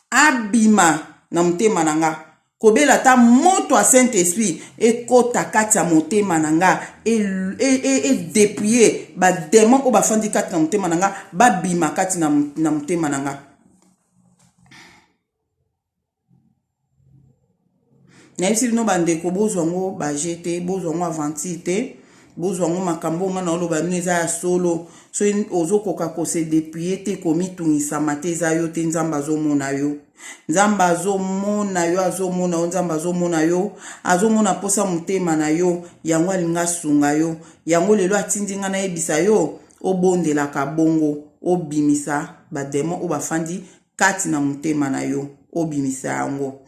abima na motema na nga. Kobela ata moto ya Saint Esprit ekɔta kati ya motema na nga, edépouiller e, e badémon oyo bafandi kati na motema na nga, babima kati na motema na nga. Nayebisi bino bandeko, bozwa yango baje te, bozwa yango aventure te, bozwa yango makambo nga na oloba bino eza ya solo. Soki ozokoka kose dépouiller te, komitungisama te, eza yo te, Nzambe azomona yo. Nzambe azomona yo, azomona yo, Nzambe azomona yo, azomona mposa motema na yo. Yango alingi asunga yo. Yango lelo atindi nga nayebisa yo, obondelaka bongo, obimisa badémon oyo bafandi kati na motema na yo, obimisa yango.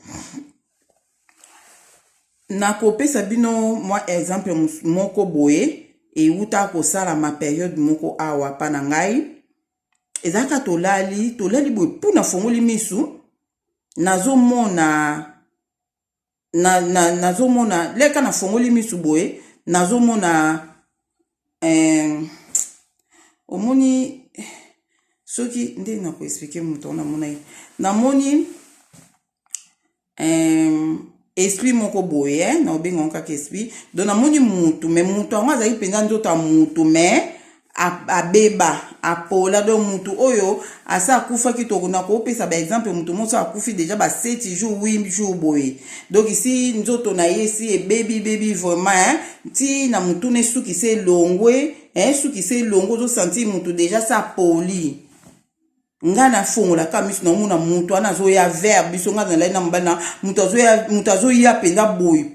Nakopesa bino mwa exemple moko boye euta kosalama période moko awa pa na ngai. Ezalaka tolali, tolali boye, mpu nafongoli misu, nazomona na, na, nazomona leka, nafongoli misu boye, nazomona omoni soki nde nakoexpliquer moto namona ye, namoni esprit moko boye, na obenga kaka esprit. Donc namoni mutu, mais mutu yango azali mpenza nzoto ya mutu, mais abeba, apola. Donc mutu oyo asa akufaki, na kopesa baexemple, mutu moko akufi déjà ba 7 jours, 8 jours boye. Donc si nzoto na ye si ebebi bebi vraiment, hein, ti na mutu na esuki se elongwe, hein, suki se elongwe, ozosentir mutu déjà sa apoli. Ngai nafongolaka miso, naomona moto wana azoya vers biso. Ngai nalai na mobali na moto azoya, moto azoya mpenza boye,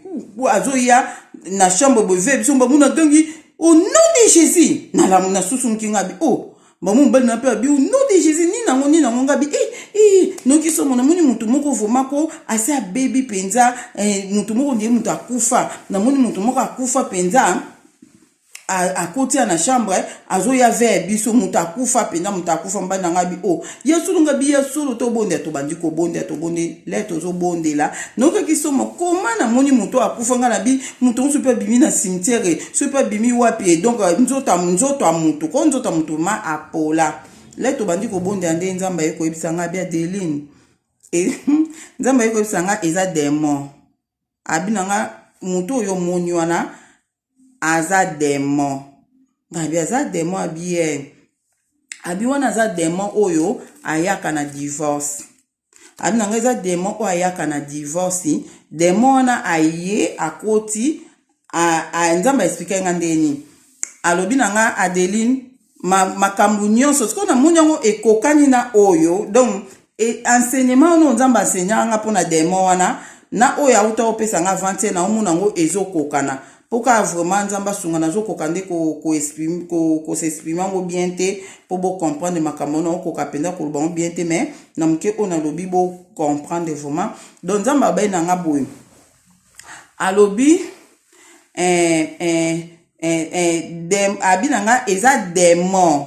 azoya na chambre boye vers biso. Bamona gangi: "Au nom de Jésus!" Nasusumuki ngai abi: "Oh!" Bamo mobali na mpe abi: "Au nom de Jésus!" Nini nango, nini nango? Ngai abi: "E e noki somo, namoni motu moko vraiment ko asi abebi mpenza, motu moko ndie moto akufa. Namoni motu moko akufa mpenza, akoti ya na chambre, azoya vers biso, moto akufa mpenza, moto akufa." Mobali na ngai bi: "O oh, ya solo?" Ngai bi: "Ya solo." Tobondela, tobandi kobondela, tobondela, tozobondela, nayokaki somo koma, namoni moto akufa. Ngai na bi: "Moto mosusu mpe abimi na cimetière, soki mpe abimi wapi?" Donc nzoto ya motu ko, nzoto ya motu ma apola. Le tobandi kobondela nde Nzambe aye koyebisa ngai, abi: "Adeline." Nzambe aye koyebisa ngai eza démon. Abi na nga: "Motu oyo omoni wana aza démon." Abi: "Aza démon?" Abi ye, abi wana aza démon oyo ayaka na divorce. Abi na ngai eza démon oyo ayaka na divorce. Démon wana aye, akoti. Nzambe aexpliquer nga ndeni alobi na nga: "Adeline, makambo nyonso sikoyo namoni yango ekokani na oyo." Donc enseignement wana Nzambe enseignaka nga mpona démon wana na oyo auta kopesa nga avant-hier, naomona yango ezokokana. Mpo kaka vraiment Nzambe asunga, nazokoka nde kos'exprimer yango bien te mpo bocomprendre makambo wana. Okoka mpenza koloba yango bien te, mais na moke oyo nalobi, bocomprendre vraiment. Donc Nzambe abai na nga boye, alobi abi na nga eza démon,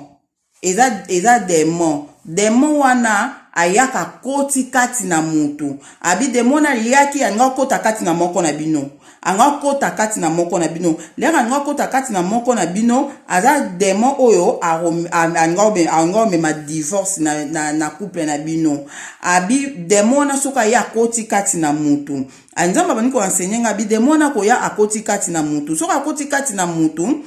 eza démon. Demon wana ayaka akoti kati na mutu. Abi demon wana ayaki alingi akota kati na moko na bino. Alingi akota kati na moko na bino. Lere alingi akota kati na moko na bino, aza demon oyo alingi amema divorce na, na, na couple na bino. Abi demon wana soki aye akoti kati na mutu. Nzambe abandi ko enseigner nga abi demon wana akoya akoti kati na mutu. Soki akoti kati na mutu,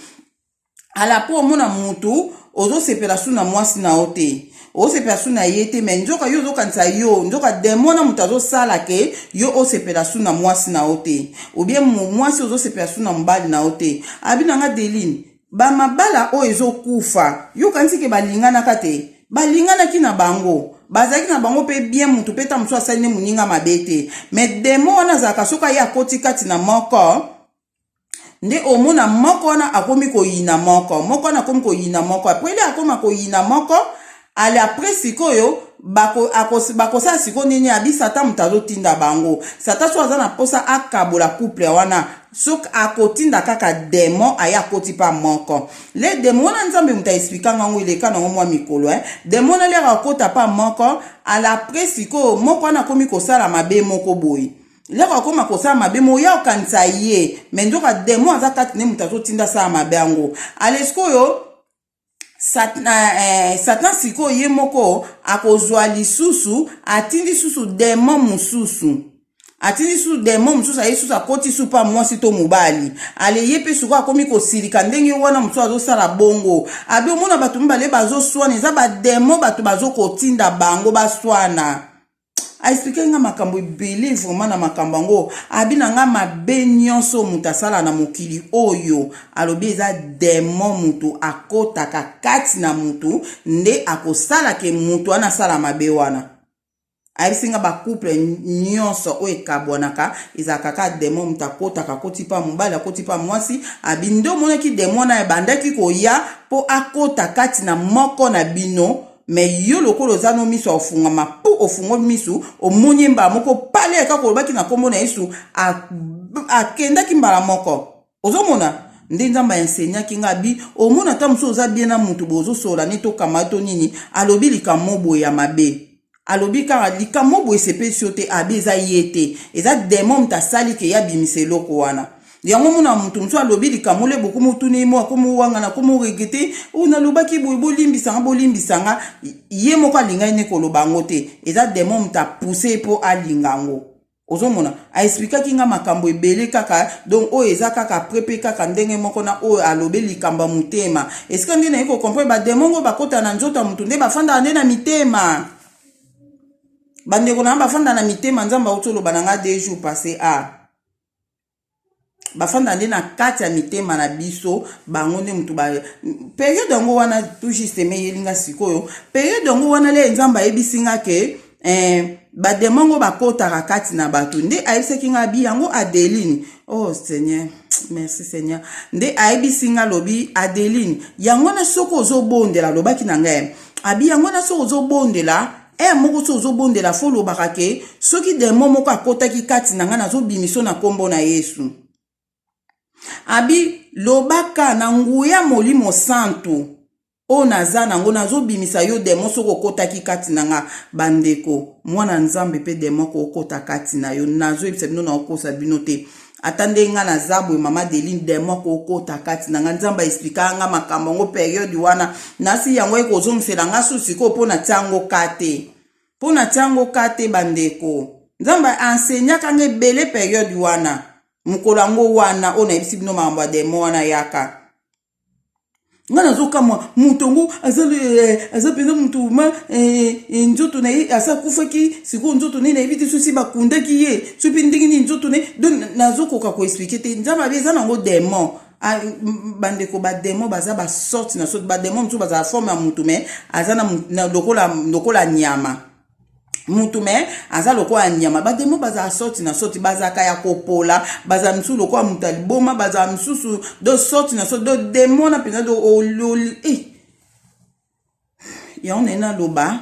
ala po omona mutu ozosepela su na mwasi na yo te, osepela su na ye te, me nzoka yo ozokanisa yo nzoka demon na moto azosala ke yo osepela su na mwasi na yo te, obie mwasi ozosepela su na mobali na yo te. Abi na nga Deline, bamabala oyo ezokufa, yo okanisi ke balinganaka te? Balinganaki na bango, bazalaki na bango mpe bien, motu mpe ta mosusu asali nde moninga mabe te, me demon wana azalaka soki aye akoti kati na moko nde omona moko wana akomi koyina moko, moko wana akomi koyina moko, apres nde akoma koyina moko, ale apres sikoyo bakosala bako sikoyo nini? Abi Satan moto azotinda bango. Satan so aza na mposa akabola couple wana, soki akotinda kaka demon aye akoti pa moko, le demon wana, Nzambe moto aexplikanga yango, eleka nango mwa mikolo, eh. Demon wana lere akota pa moko, ale apres sikoyo moko wana akomi kosala mabe moko boye. Lero akoma kosala mabe, moya okanisa ye, me nzoka demon aza kati nde moto azotinda asala mabe yango. Ale sikoyo Satan, Satan sikoyo ye moko akozwa lisusu, atindi susu demon mosusu, atindi susu demon mosusu, aye susu akoti su pa mwasi to mobali. Ale ye mpe sikoyo akomi kosilika ndenge wana mosusu azosala bongo. Abi omona bato mibale bazoswana, eza bademon bato bazokotinda bango baswana. Aexplike nga makambo ebele vraiment na makambo yango. Abi na nga mabe nyonso moto asala na mokili oyo, alobi eza demon moto akotaka kati na motu nde akosala ke motu wana asala mabe wana. Ayebisi nga bacouple nyonso oyo ekabwanaka ezalaka kaka demon moto akotaka, akoti pa mobali, akoti pa mwasi. Abi nde omonaki demon wana ebandaki koya mpo akota kati na moko na bino, me yo lokola oza no miso ofungama, mpo ofungoli miso omoni ye mbala moko pale kaka olobaki na nkombo na Yesu, akendaki mbala moko. Ozomona nde Nzambe aenseignaki nga. Abi omona ata mosusu oza bien na motu boye, ozosola ne tokama to nini, alobi likambo boye ya mabe, alobi kaka likambo boye esepelisi yo te, abi eza ye te, eza demon moto asali ke ye abimisa eloko wana. Yango mona moto mosusu alobi likambo le bokomi otuni mo, akomi owangana, akomi oregrete, oyo nalobaki boye, bolimbisanga, bolimbisanga. Ye moko alingaki nde koloba yango te, eza demon moto apousse ye mpo alinga yango. Ozomona aexplikaki nga makambo ebele kaka, donc oyo eza kaka apres mpe kaka ndenge moko na oyo alobi likambo ya motema, esika nde naye kocomprendre bademon ngo bakota na nzoto ya motu nde bafandaka nde na mitema. Bandeko na nga bafanda na mitema. Nzambe auti oloba na nga 2 jours passé, a bafanda nde na kati ya mitema na biso, bango nde motu ba periode yango wana. Tout juste emeyeli nga sikoyo periode yango wana, le Nzambe ayebisi nga ke bademon ngo bakotaka kati na bato. Nde ayebisaki nga bi yango Adeline, oh Seigneur, merci Seigneur, nde ayebisi nga, alobi Adeline, yango wana soki ozobondela, alobaki na ngai, abi yango wana soki ozobondela moko, so ozobondela, fo olobaka ke soki demon moko akotaki kati na ngai, nazobimiso na nkombo na Yesu. Abi lobaka na nguya Molimo Santu oyo naza nango, nazobimisa yo demon soki okotaki kati na nga. Bandeko, mwana Nzambe mpe demon kokota kati na yo, nazoyebisa bino, nakokosa bino te. Ata nde nga naza boye, mama Deline, demon kokota kati na nga, Nzambe aexplikaka nga makambo yango periode wana. Nasi yango ekozongisela nga su sikoyo mpo na tia yango ka te, mpo na tia yango ka te. Bandeko, Nzambe enseignaka nga ebele periode wana. Mokolo yango wana oyo nayebisi bino makambo ya demon wana yaka, nga nazokamwa moto yango aza mpenza motu ma nzoto na ye asa akufaki sikoyo, nzoto na ye nayebi te sosi bakundaki ye so mpe ndenge nini nzoto na ye. Donc nazokoka koexpliquer te. Nzambe abi eza nango demon. Bandeko, bademon baza basorte na sorte. Bademon mosusu bazala forme ya motu, mais aza na lokola nyama, mutu me aza lokola nyama. Bademo bazala sorte na sorte, bazalaka ya kopola, bazala misusu lokola moto ya liboma, bazala misusu do sorte na sorte. Do demo na mpenza do ololi yango naye naloba.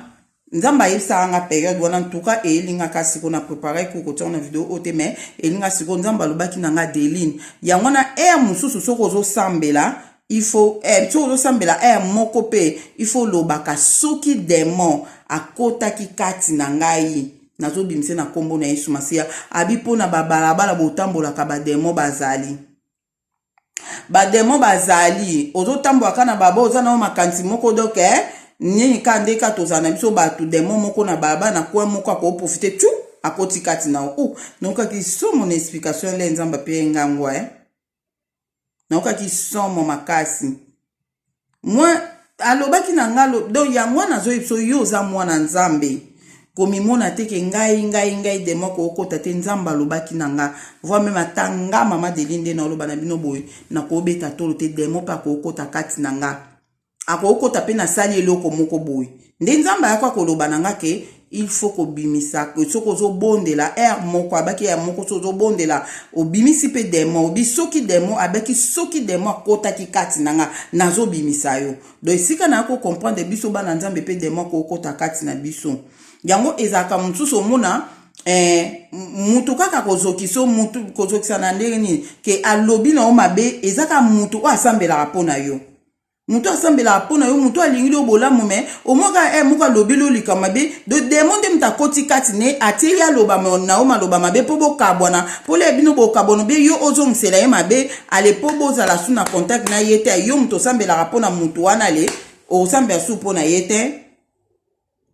Nzambe ayebisaka nga periode wana ntuka eyelingaka sikoyo na prépare kokotia na video oyo te, mais elinga sikoyo. Nzambe alobaki na nga, Deline, yango wana aire mosusu soki ozosambela, il faut soki ozosambela aire moko mpe il faut olobaka soki demon. akotaki kati na ngai, nazobimisa na nkombo na Yesu Masiya. Abi mpo na babalabala botambolaka, bademo bazali, bademo bazali. Ozotambolaka na baba, oza na yo makanisi moko doke eh? Nini ka nde ka tozala na biso bato, demo moko na balabala na coin moko akoprofite tu akoti kati na yo. Uh, nayokaki somo na explication le Nzambe ape ngango eh? Nayokaki somo makasi. Moi alobaki na nga, donc yango wana azoyebi biso, yo oza mwana Nzambe, komimona te ke ngai ngai ngai demo kookota te. Nzambe alobaki na nga, voi meme ata nga mama Deli nde naoloba na bino boye, nakobeta tolo te, demo mpe akokota kati na nga, akokota mpe nasali eloko moko boye. Nde Nzambe ayaka koloba na nga ke il faut kobimisa. Soki ozobondela heure moko, abaki heure moko, soki ozobondela obimisi mpe demo, obi soki demo abaki, soki demo akotaki kati na nga, nazobimisa yo. Donc esika naya kocomprendre, biso bana Nzambe mpe demo akokota kati na biso. Yango ezalaka mosusu omona mutu kaka kozokisa mutu, kozokisa na ndenge nini ke alobi na yo mabe, eza kaka mutu oyo asambelaka mpo na yo, moto asambelaka mpo na yo, moto alingi yo bolamu, me omoka moko alobeli yo likambo mabe. Do demo nde moto akoti kati ne, atieli aloba na yo maloba mabe mpo bokabwana, mpo leya bino bokabwana, be yo ozongisela ye mabe, ale mpo bozala su na contact na ye te. Yo moto osambelaka mpo na motu wana, ale osambela su mpo na ye te.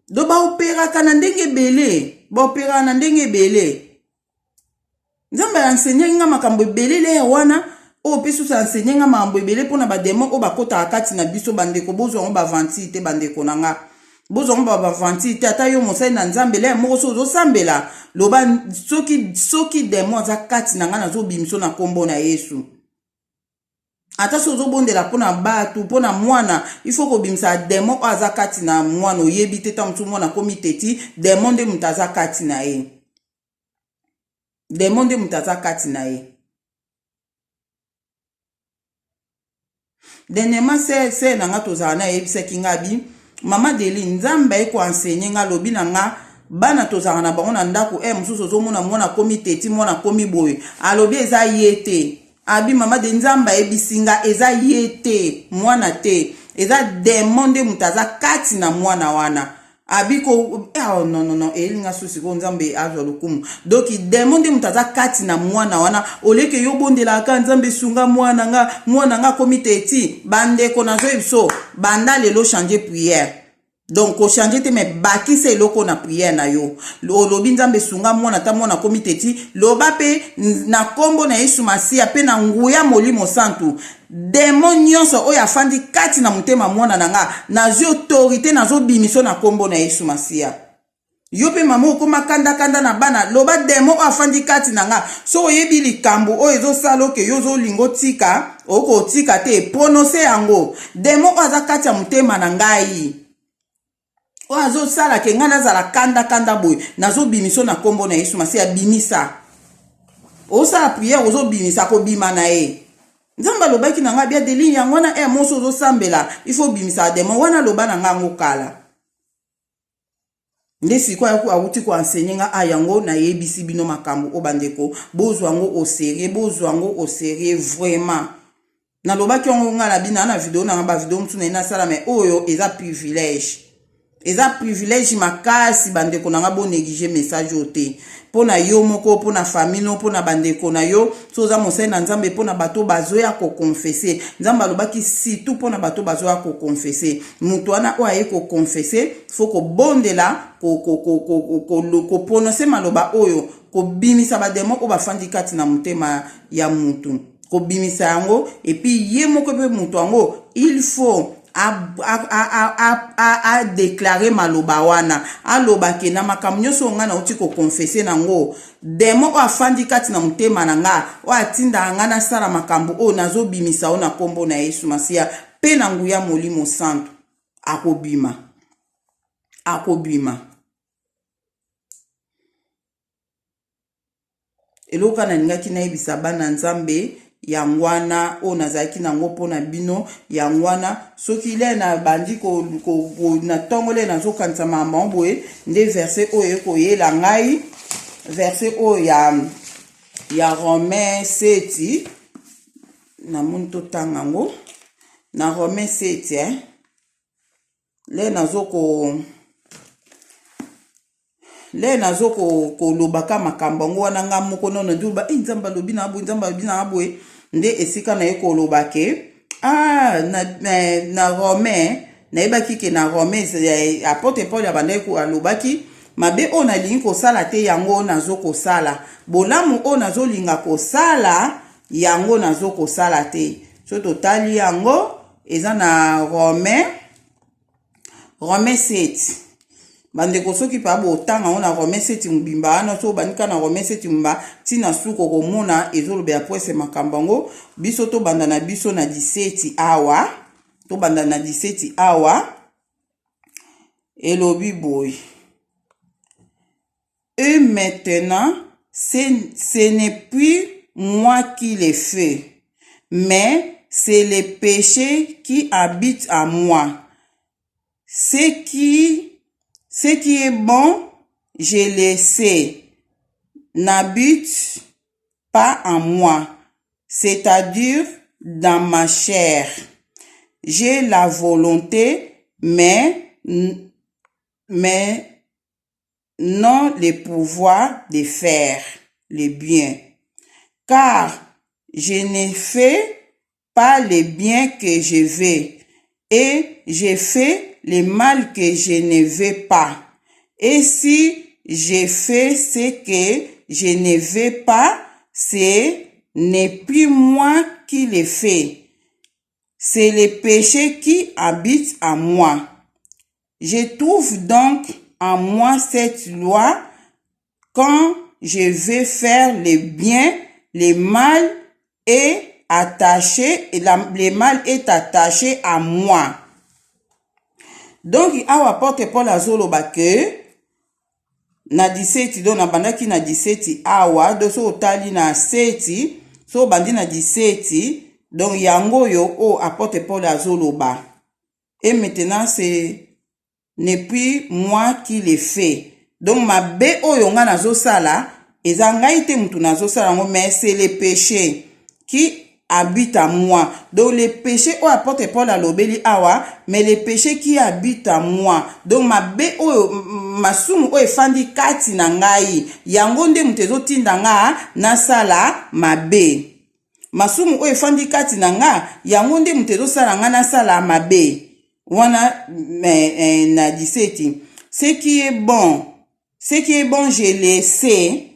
Do baoperaka na ndenge ebele, baoperaka na ndenge ebele. Nzambe aenseigner nga makambo ebele leya wana oyo mpe susu aenseigner nga makambo ebele mpona bademo oyo bakotaka kati na biso. Bandeko, bozwa yango bavantile te. Bandeko na nga, bozwa yango bavantile te. Ata yo mosali na Nzambe, leya moko so ozosambela, loba: soki demo aza kati na nga, nazobimiso na nkombo na Yesu. Ata soki ozobondela mpona bato, mpona mwana, il faut kobimisa demo oyo aza kati na mwana. Oyebi te, ntango mosusu mwana akomi teti, demo nde moto aza kati na ye, demo nde moto aza kati na ye. Dernièrement, se na nga tozala na, ayebisaki nga bi: "Mama Deli, Nzambe aye koenseigner nga, alobi na nga, bana tozalaka na bango na ndako e mosusu, ozomona mwana akomi teti, mwana akomi boye." Alobi eza ye te. Abi: "Mama de, Nzambe ayebisi nga eza ye te, mwana te, eza demo nde moto aza kati na mwana wana." Abi ko oh, non, non, non, eyelinga su sikoyo. Nzambe azwa lokumu. Donc demo nde moto aza kati na mwana wana. Oleke yo obondelaka: "Nzambe, esunga mwana nga, mwana nga akomi teti." Bandeko, nazoyebi biso, banda lelo change prière. Donc kochange te, me bakisa eloko na prière na yo. Olobi: "Nzambe, esunga mwana, ata mwana akomi teti." Loba mpe: "Na nkombo na Yesu Masiya mpe na nguya Molimo Santu, demo nyonso oyo afandi kati na motema mwana na nga, nazwi autorité, nazobimiso na nkombo na Yesu Masiya." Yo mpe mama, okóma kandakanda na bana, loba: "Demo oyo afandi kati na nga." So oyebi likambo oyo ezosala oke yo ozolinga otika, okotika te, prononce yango: "Demo oyo aza kati ya motema na ngai, oyo azosala ke ngai nazala kandakanda boye, nazobimiso na nkombo na Yesu Masiya." Bimisa. Osala prière, ozobimisa, kobima na ye. Nzambe alobaki na ngai: "Bia Deline, yango wana e moso ozosambela, il faut obimisa demo wana." Aloba na ngai yango kala. Nde sikoyo awuti koenseigner nga a yango, nayebisi bino makambo oyo. Bandeko, bozwa yango au sérieux, bozwa yango au sérieux vraiment. Nalobaki yango ngai na bino na video nanga, bavideo mosusu na ye nasala, mais oyo eza privilège, eza privilège makasi. Bandeko na nga, bonéglige message oyo te, mpo na yo moko, mpo na famille no, mpo na bandeko na yo. So oza mosali na Nzambe, mpo na bato bazoya koconfesser. Nzambe alobaki surtout mpo na bato bazoya koconfesser. Moto wana oyo aye koconfesser, faut kobondela, koprononcer maloba oyo, kobimisa bademo oyo bafandi kati na motema ya mutu, kobimisa yango. Et puis ye moko mpe moto yango, il faut adéclarer maloba wana, alobake: "Na makambo nyonso oyo ngai nauti koconfesser nango, demo oyo afandi kati na motema na nga, oyo atindaka ngai nasala makambo oyo, nazobimisa oyo na nkombo na Yesu Masiya mpe na nguya Molimo Santu." Akobima, akobima. Eloko kaka nalingaki nayebisa bana Nzambe, yango wana oyo nazalaki nango mpona bino, yango wana. Soki le nabandi na ntongo, le nazokanisa makambo boye, nde verset oyo ekoyela ngai, verset oyo ya Romain 7. Namoni totanga yango na Romain 7, eh? Le nazoko Le nazo kolobaka makambo yango wana nga moko nono nzoloba e nzambe alobi na boye, nzambe alobi na boye, nde esika naye koloba ke ah, na Romain nayebaki ke na Romain apôtre Paul abandaki alobaki mabe oyo nalingi kosala te yango nazo kosala, bolamu oyo nazolinga kosala yango nazo kosala te. So totali yango eza na Romain 7. Bandeko, soki mpa botanga yango na Romain 7 mobimba wana, so obandika na Romain 7 mobimba ntina suka, okomona ezolobela presque makambo yango. Biso tobanda na biso na 17 awa, tobanda na 17 awa. Elobi boye: Et maintenant, ce n'est plus moi qui le fais, mais c'est le péché qui habite à moi. Ce qui est bon, je le sais, n'habite pas en moi, c'est-à-dire dans ma chair. J'ai la volonté, mais non le pouvoir de faire le bien. Car je ne fais pas le bien que je veux, et je fais le mal que je ne veux pas. Et si je fais ce que je ne veux pas, ce n'est plus moi qui le fais. C'est le péché qui habite en moi. Je trouve donc en moi cette loi: quand je veux faire le bien, le mal est attaché, le mal est attaché à moi. Donc awa apôtre Paul azoloba ke na 17, donc nabandaki na 17 awa, donc so otali na 7, so obandi na 17, donc yango oyo apôtre Paul azoloba: et maintenant, ce n'est plus moi qui le fais. Donc mabe oyo nga nazosala, eza ngai te mutu nazosala yango, mais c'est le péché qui habite à moi. Donc le péché oyo apôtre Paul alobeli awa, mais le péché qui habite à moi, donc mabe oyo, masumu oyo efandi kati na ngai, yango nde moto ezotinda nga nasala mabe. Masumu oyo efandi kati na nga, yango nde moto ezosala nga nasala mabe wana. Na 17: ce qui est bon, ce qui est bon, je le sais,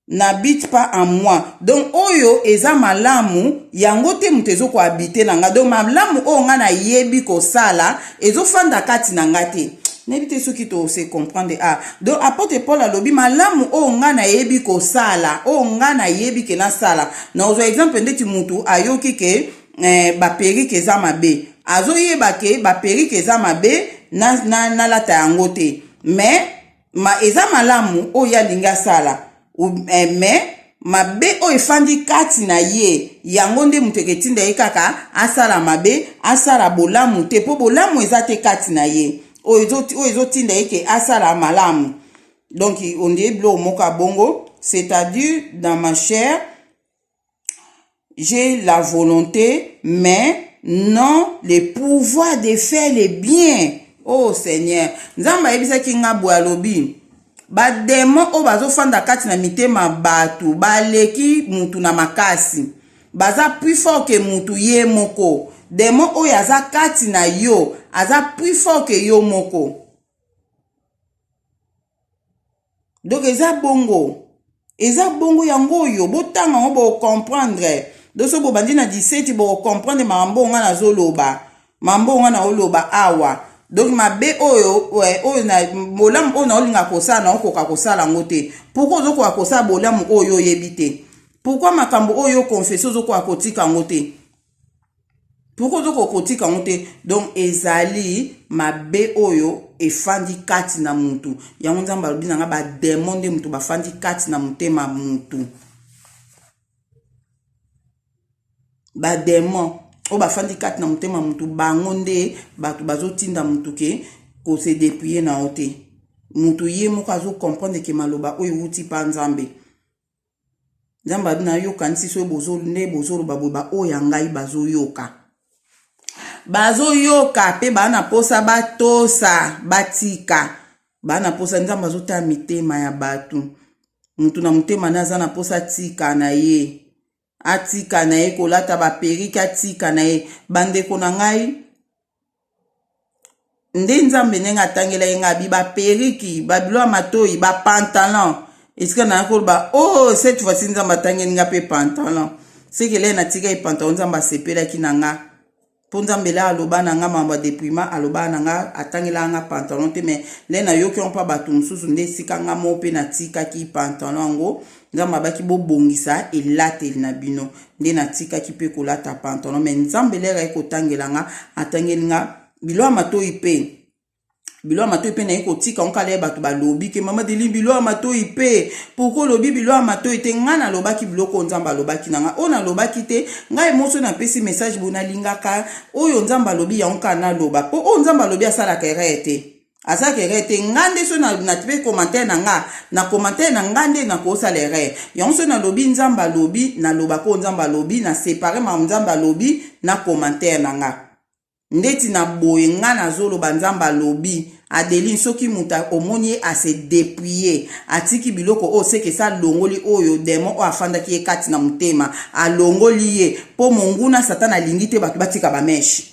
n'habite pas en moi. Donc oyo eza malamu, yango te moto ezokohabiter na nga. Donc malamu oyo nga nayebi kosala ezofanda kati na nga te. Nayebi te soki tose comprendre. Ah, donc apôtre Paul alobi malamu oyo nga nayebi kosala, oyo nga nayebi ke nasala. Nazwa exemple ndeti mutu ayoki ke baperruque eza mabe, azoyeba ke baperruque eza mabe, nalata na yango te, mais eza malamu oyo alingi asala, mais mabe oyo efandi kati na ye, yango nde moto eketinda ye kaka asala mabe, asala bolamu te, mpo bolamu eza te kati na ye oyo ezotinda ye ke asala malamu. Donc ondie biloko moko ya bongo, c'est-à-dire dans ma chair, j'ai la volonté, mais non le pouvoir de faire le bien. Oh Seigneur, Nzambe ayebisaki nga boye, alobi badémon oyo bazofanda kati na mitema bato baleki mutu na makasi, baza plus fort ke mutu ye moko. Démon oyo aza kati na yo aza plus fort ke yo moko. Donc eza bongo, eza bongo. Yango oyo botanga yango, bocomprendre. Donc so bobandi na 17, bocomprendre makambo oyo nga nazoloba, makambo oyo nga naoloba awa. Donc mabe oyo na bolamu oyo naolinga kosala, naokoka kosala yango te. Pourquoi ozokoka kosala bolamu oyo oyebi te? Pourquoi makambo oyo oconfesser, ozokoka kotika yango te? Pourquoi ozokoka kotika yango te? Donc ezali mabe oyo efandi kati na mutu. Yango Nzambe alobi na nga badémon nde mutu bafandi kati na motema mutu. Badémon oyo bafandi kati na motema mutu, bango nde bato bazotinda mutu ke kose dépouiller na yo te. Mutu ye moko azocomprendre ke maloba oyo ewuti mpa Nzambe. Nzambe abi nayokanisi soki nde bozoloba boye, baoyo ya ngai bazoyoka, bazoyoka mpe baa na mposa batosa, batika. Baa na mposa, Nzambe azotala mitema ya bato. Moto na motema na aza na mposa atika na ye, atika na ye kolata baperike, atika na ye. Bandeko na ngai, nde Nzambe ndenge atangela ye ngai abi baperiki, babilo ya matoi, bapantalon. Esika naya koloba, oh, cette fois-ci Nzambe atangeli nga mpe pantalon. Sekele natika ye pantalon, Nzambe asepelaki na nga. Mpo Nzambe la aloba na nga mambo ya dépouillement, aloba na nga, atangelaka nga pantalon te, mais le nayoki yango mpa bato mosusu, nde esika nga moko mpe natikaki pantalon yango. Nzambe abaki bobongisa elateli na bino, nde natikaki mpe kolata pantalon. Mais Nzambe lere aye kotangela nga, atangeli nga bilo ya matoi mpe bilo ya matoi mpe naye kotika ngo kala ye. Bato balobi ke mama Deli, bilo ya matoi mpe pourquoi olobi bilo ya matoi te? Ngai nalobaki biloko oyo Nzambe alobaki na ngai, oyo nalobaki te. Ngai moso napesi message boye, nalingaka oyo Nzambe alobi yango kaka naloba, mpo oyo Nzambe alobi asalaka erreur te, asalaka erreur te. Nga nde so na commentaire na nga, na commentaire na nga nde nakosala erreur yango. So nalobi Nzambe alobi, nalobaka oyo Nzambe alobi, na séparer makambo Nzambe alobi na commentaire na nga. Ndeti na boye nga nazoloba Nzambe alobi, Adeline, soki moto omoni ye ase dépouille, atiki biloko oyo, seke esi alongoli oyo démon oyo afandaki ye kati na motema, alongoli ye. Mpo monguna Satana alingi te bato batika bamèches.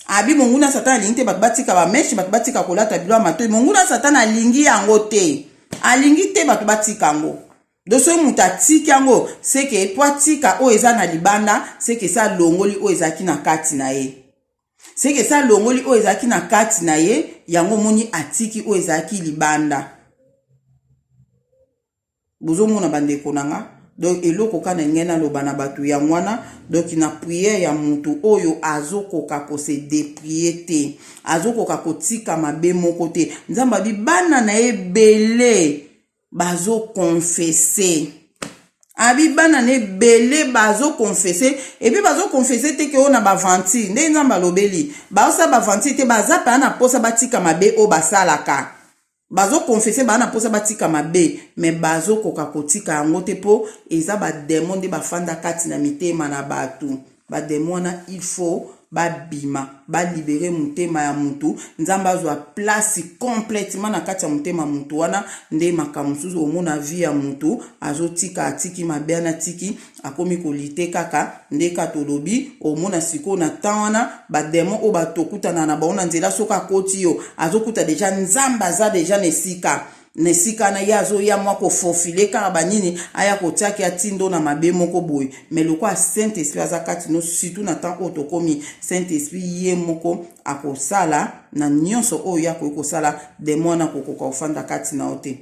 Abi monguna Satana alingi te bato batika bamèches, bato batika kolata bilo ya matoi. Monguna Satana alingi yango te, alingi te bato batika yango. Do soki moto atiki yango, seke po atika oyo eza na libanda, seke esi alongoli oyo ezalaki na kati na ye, seke esi alongoli oyo ezalaki na kati na ye. Yango omoni atiki oyo ezalaki libanda. Bozomona, bandeko na nga? Donc eloko kaka na ngai naloba na bato yango wana. Donc na prière ya motu oyo azokoka kose dépouiller te, azokoka kotika mabe moko te, Nzambe abi bana na ye ebele bazoconfesser. Abi bana na ebele bazoconfesser, et puis bazoconfesser te ke oyo na baventure. Ndenge Nzambe alobeli, baosala baventure te, baza mpenza na mposa batika mabe oyo basalaka. Bazoconfesser, baa na mposa batika mabe, mais bazokoka kotika yango te, mpo eza badémon nde bafanda kati na mitema na bato. Badémon wana, il faut babima, balibérer motema ya mutu, Nzambe azwa place complètement na kati ya motema mutu wana. Nde makambo mosusu omona vie ya mutu azotika, atiki mabe wana, atiki, akomi kolite kaka nde ka tolobi. Omona sikoyo na temps wana, badémon oyo bato okutana na bango na nzela, soki akoti yo, azokuta déjà Nzambe aza déjà na esika na ye, azoya mwa kofaufiler kaka banini, aya kotiaki atindo na mabe moko boye. Mais lokola Saint Esprit aza kati no, surtout na temps oyo tokomi, Saint Esprit ye moko akosala na nyonso oyo ye akoki kosala, démon wana akokoka kofanda kati na yo te.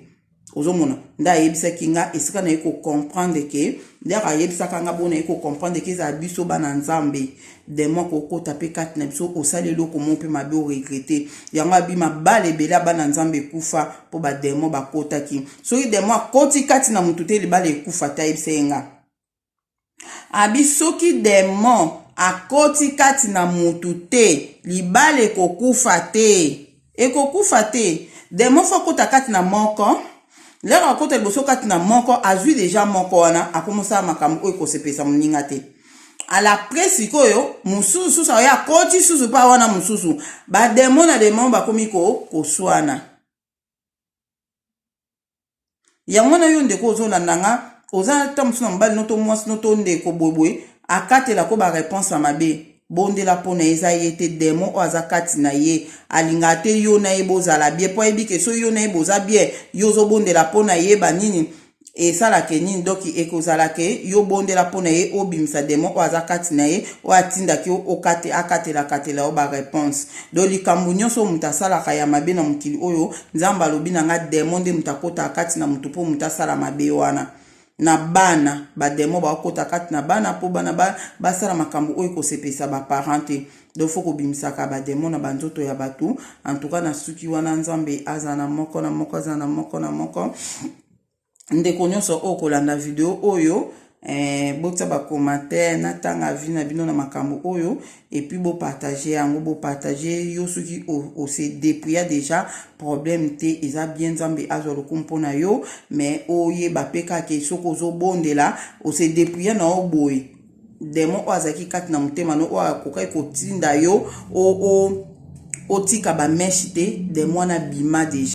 Ozomona nde ayebisaki nga esika naye kocomprendre ke ndenge ayebisaka nga bona ye kocomprendre ke ezala biso bana Nzambe, démon akokota mpe kati na biso, osali eloko mo mpe mabe, oregretter yango. Abima bala ebele ya bana Nzambe ekufa mpo badémon bakotaki. Soki démon akoti kati na motu te, libala ekufa te. Ayebisa ye nga abi soki démon akoti kati na mutu te, libala ekokufa te, ekokufa te. Démon faut akota kati na moko. Lero akota liboso kati na moko, azwi déjà moko wana, akomosala makambo oyo ekosepelisa moninga te. Alapres sikoyo mosusu susu aoya, akoti susu mpa wana mosusu, badémon na démon bakomi koswana. Yango wana yo ndeko ozolanda nga, oza ta mosusu na mobali no to mwasi no to ndeko boyeboye, akatelako baréponse ya mabe, bondela mpo na ye. Eza ye te, démon oyo aza kati na ye alingaka te yo na ye bozala bien, mpo ayebi ke so yo na ye boza bien, yo ozobondela mpo na ye, banini esalaka nini. Donc ekozala ke yo bondela mpo na ye, obimisa démon oyo aza kati na ye, oyo atindaki akatelakatela yo baréponse. Donc likambo nyonso oyo moto asalaka ya mabe na mokili oyo, Nzambe alobi na nga, démon nde moto akotaka kati na motu mpo moto asala mabe wana. Na bana, badémon bakota kati na bana mpo bana basala makambo oyo ekosepelisa baparent te. Donc faut kobimisaka badémon na banzoto ya bato. En tout cas, na suki wana, Nzambe aza na moko na moko, aza na moko na moko. Ndeko nyonso oyo kolanda video oyo, botia bacommentaire, natanga avis na bino na makambo oyo, et puis bopartager yango, bopartager. Yo soki ose dépouilla déjà, problème te, eza bien, Nzambe azwa lokumu mpo na yo. Mais oyeba mpe kaka soki ozobondela, ose dépouilla na yo boye, démon oyo azalaki kati na motema no, oyo akokaki kotinda yo otika bamèches te, démon wana bima déjà.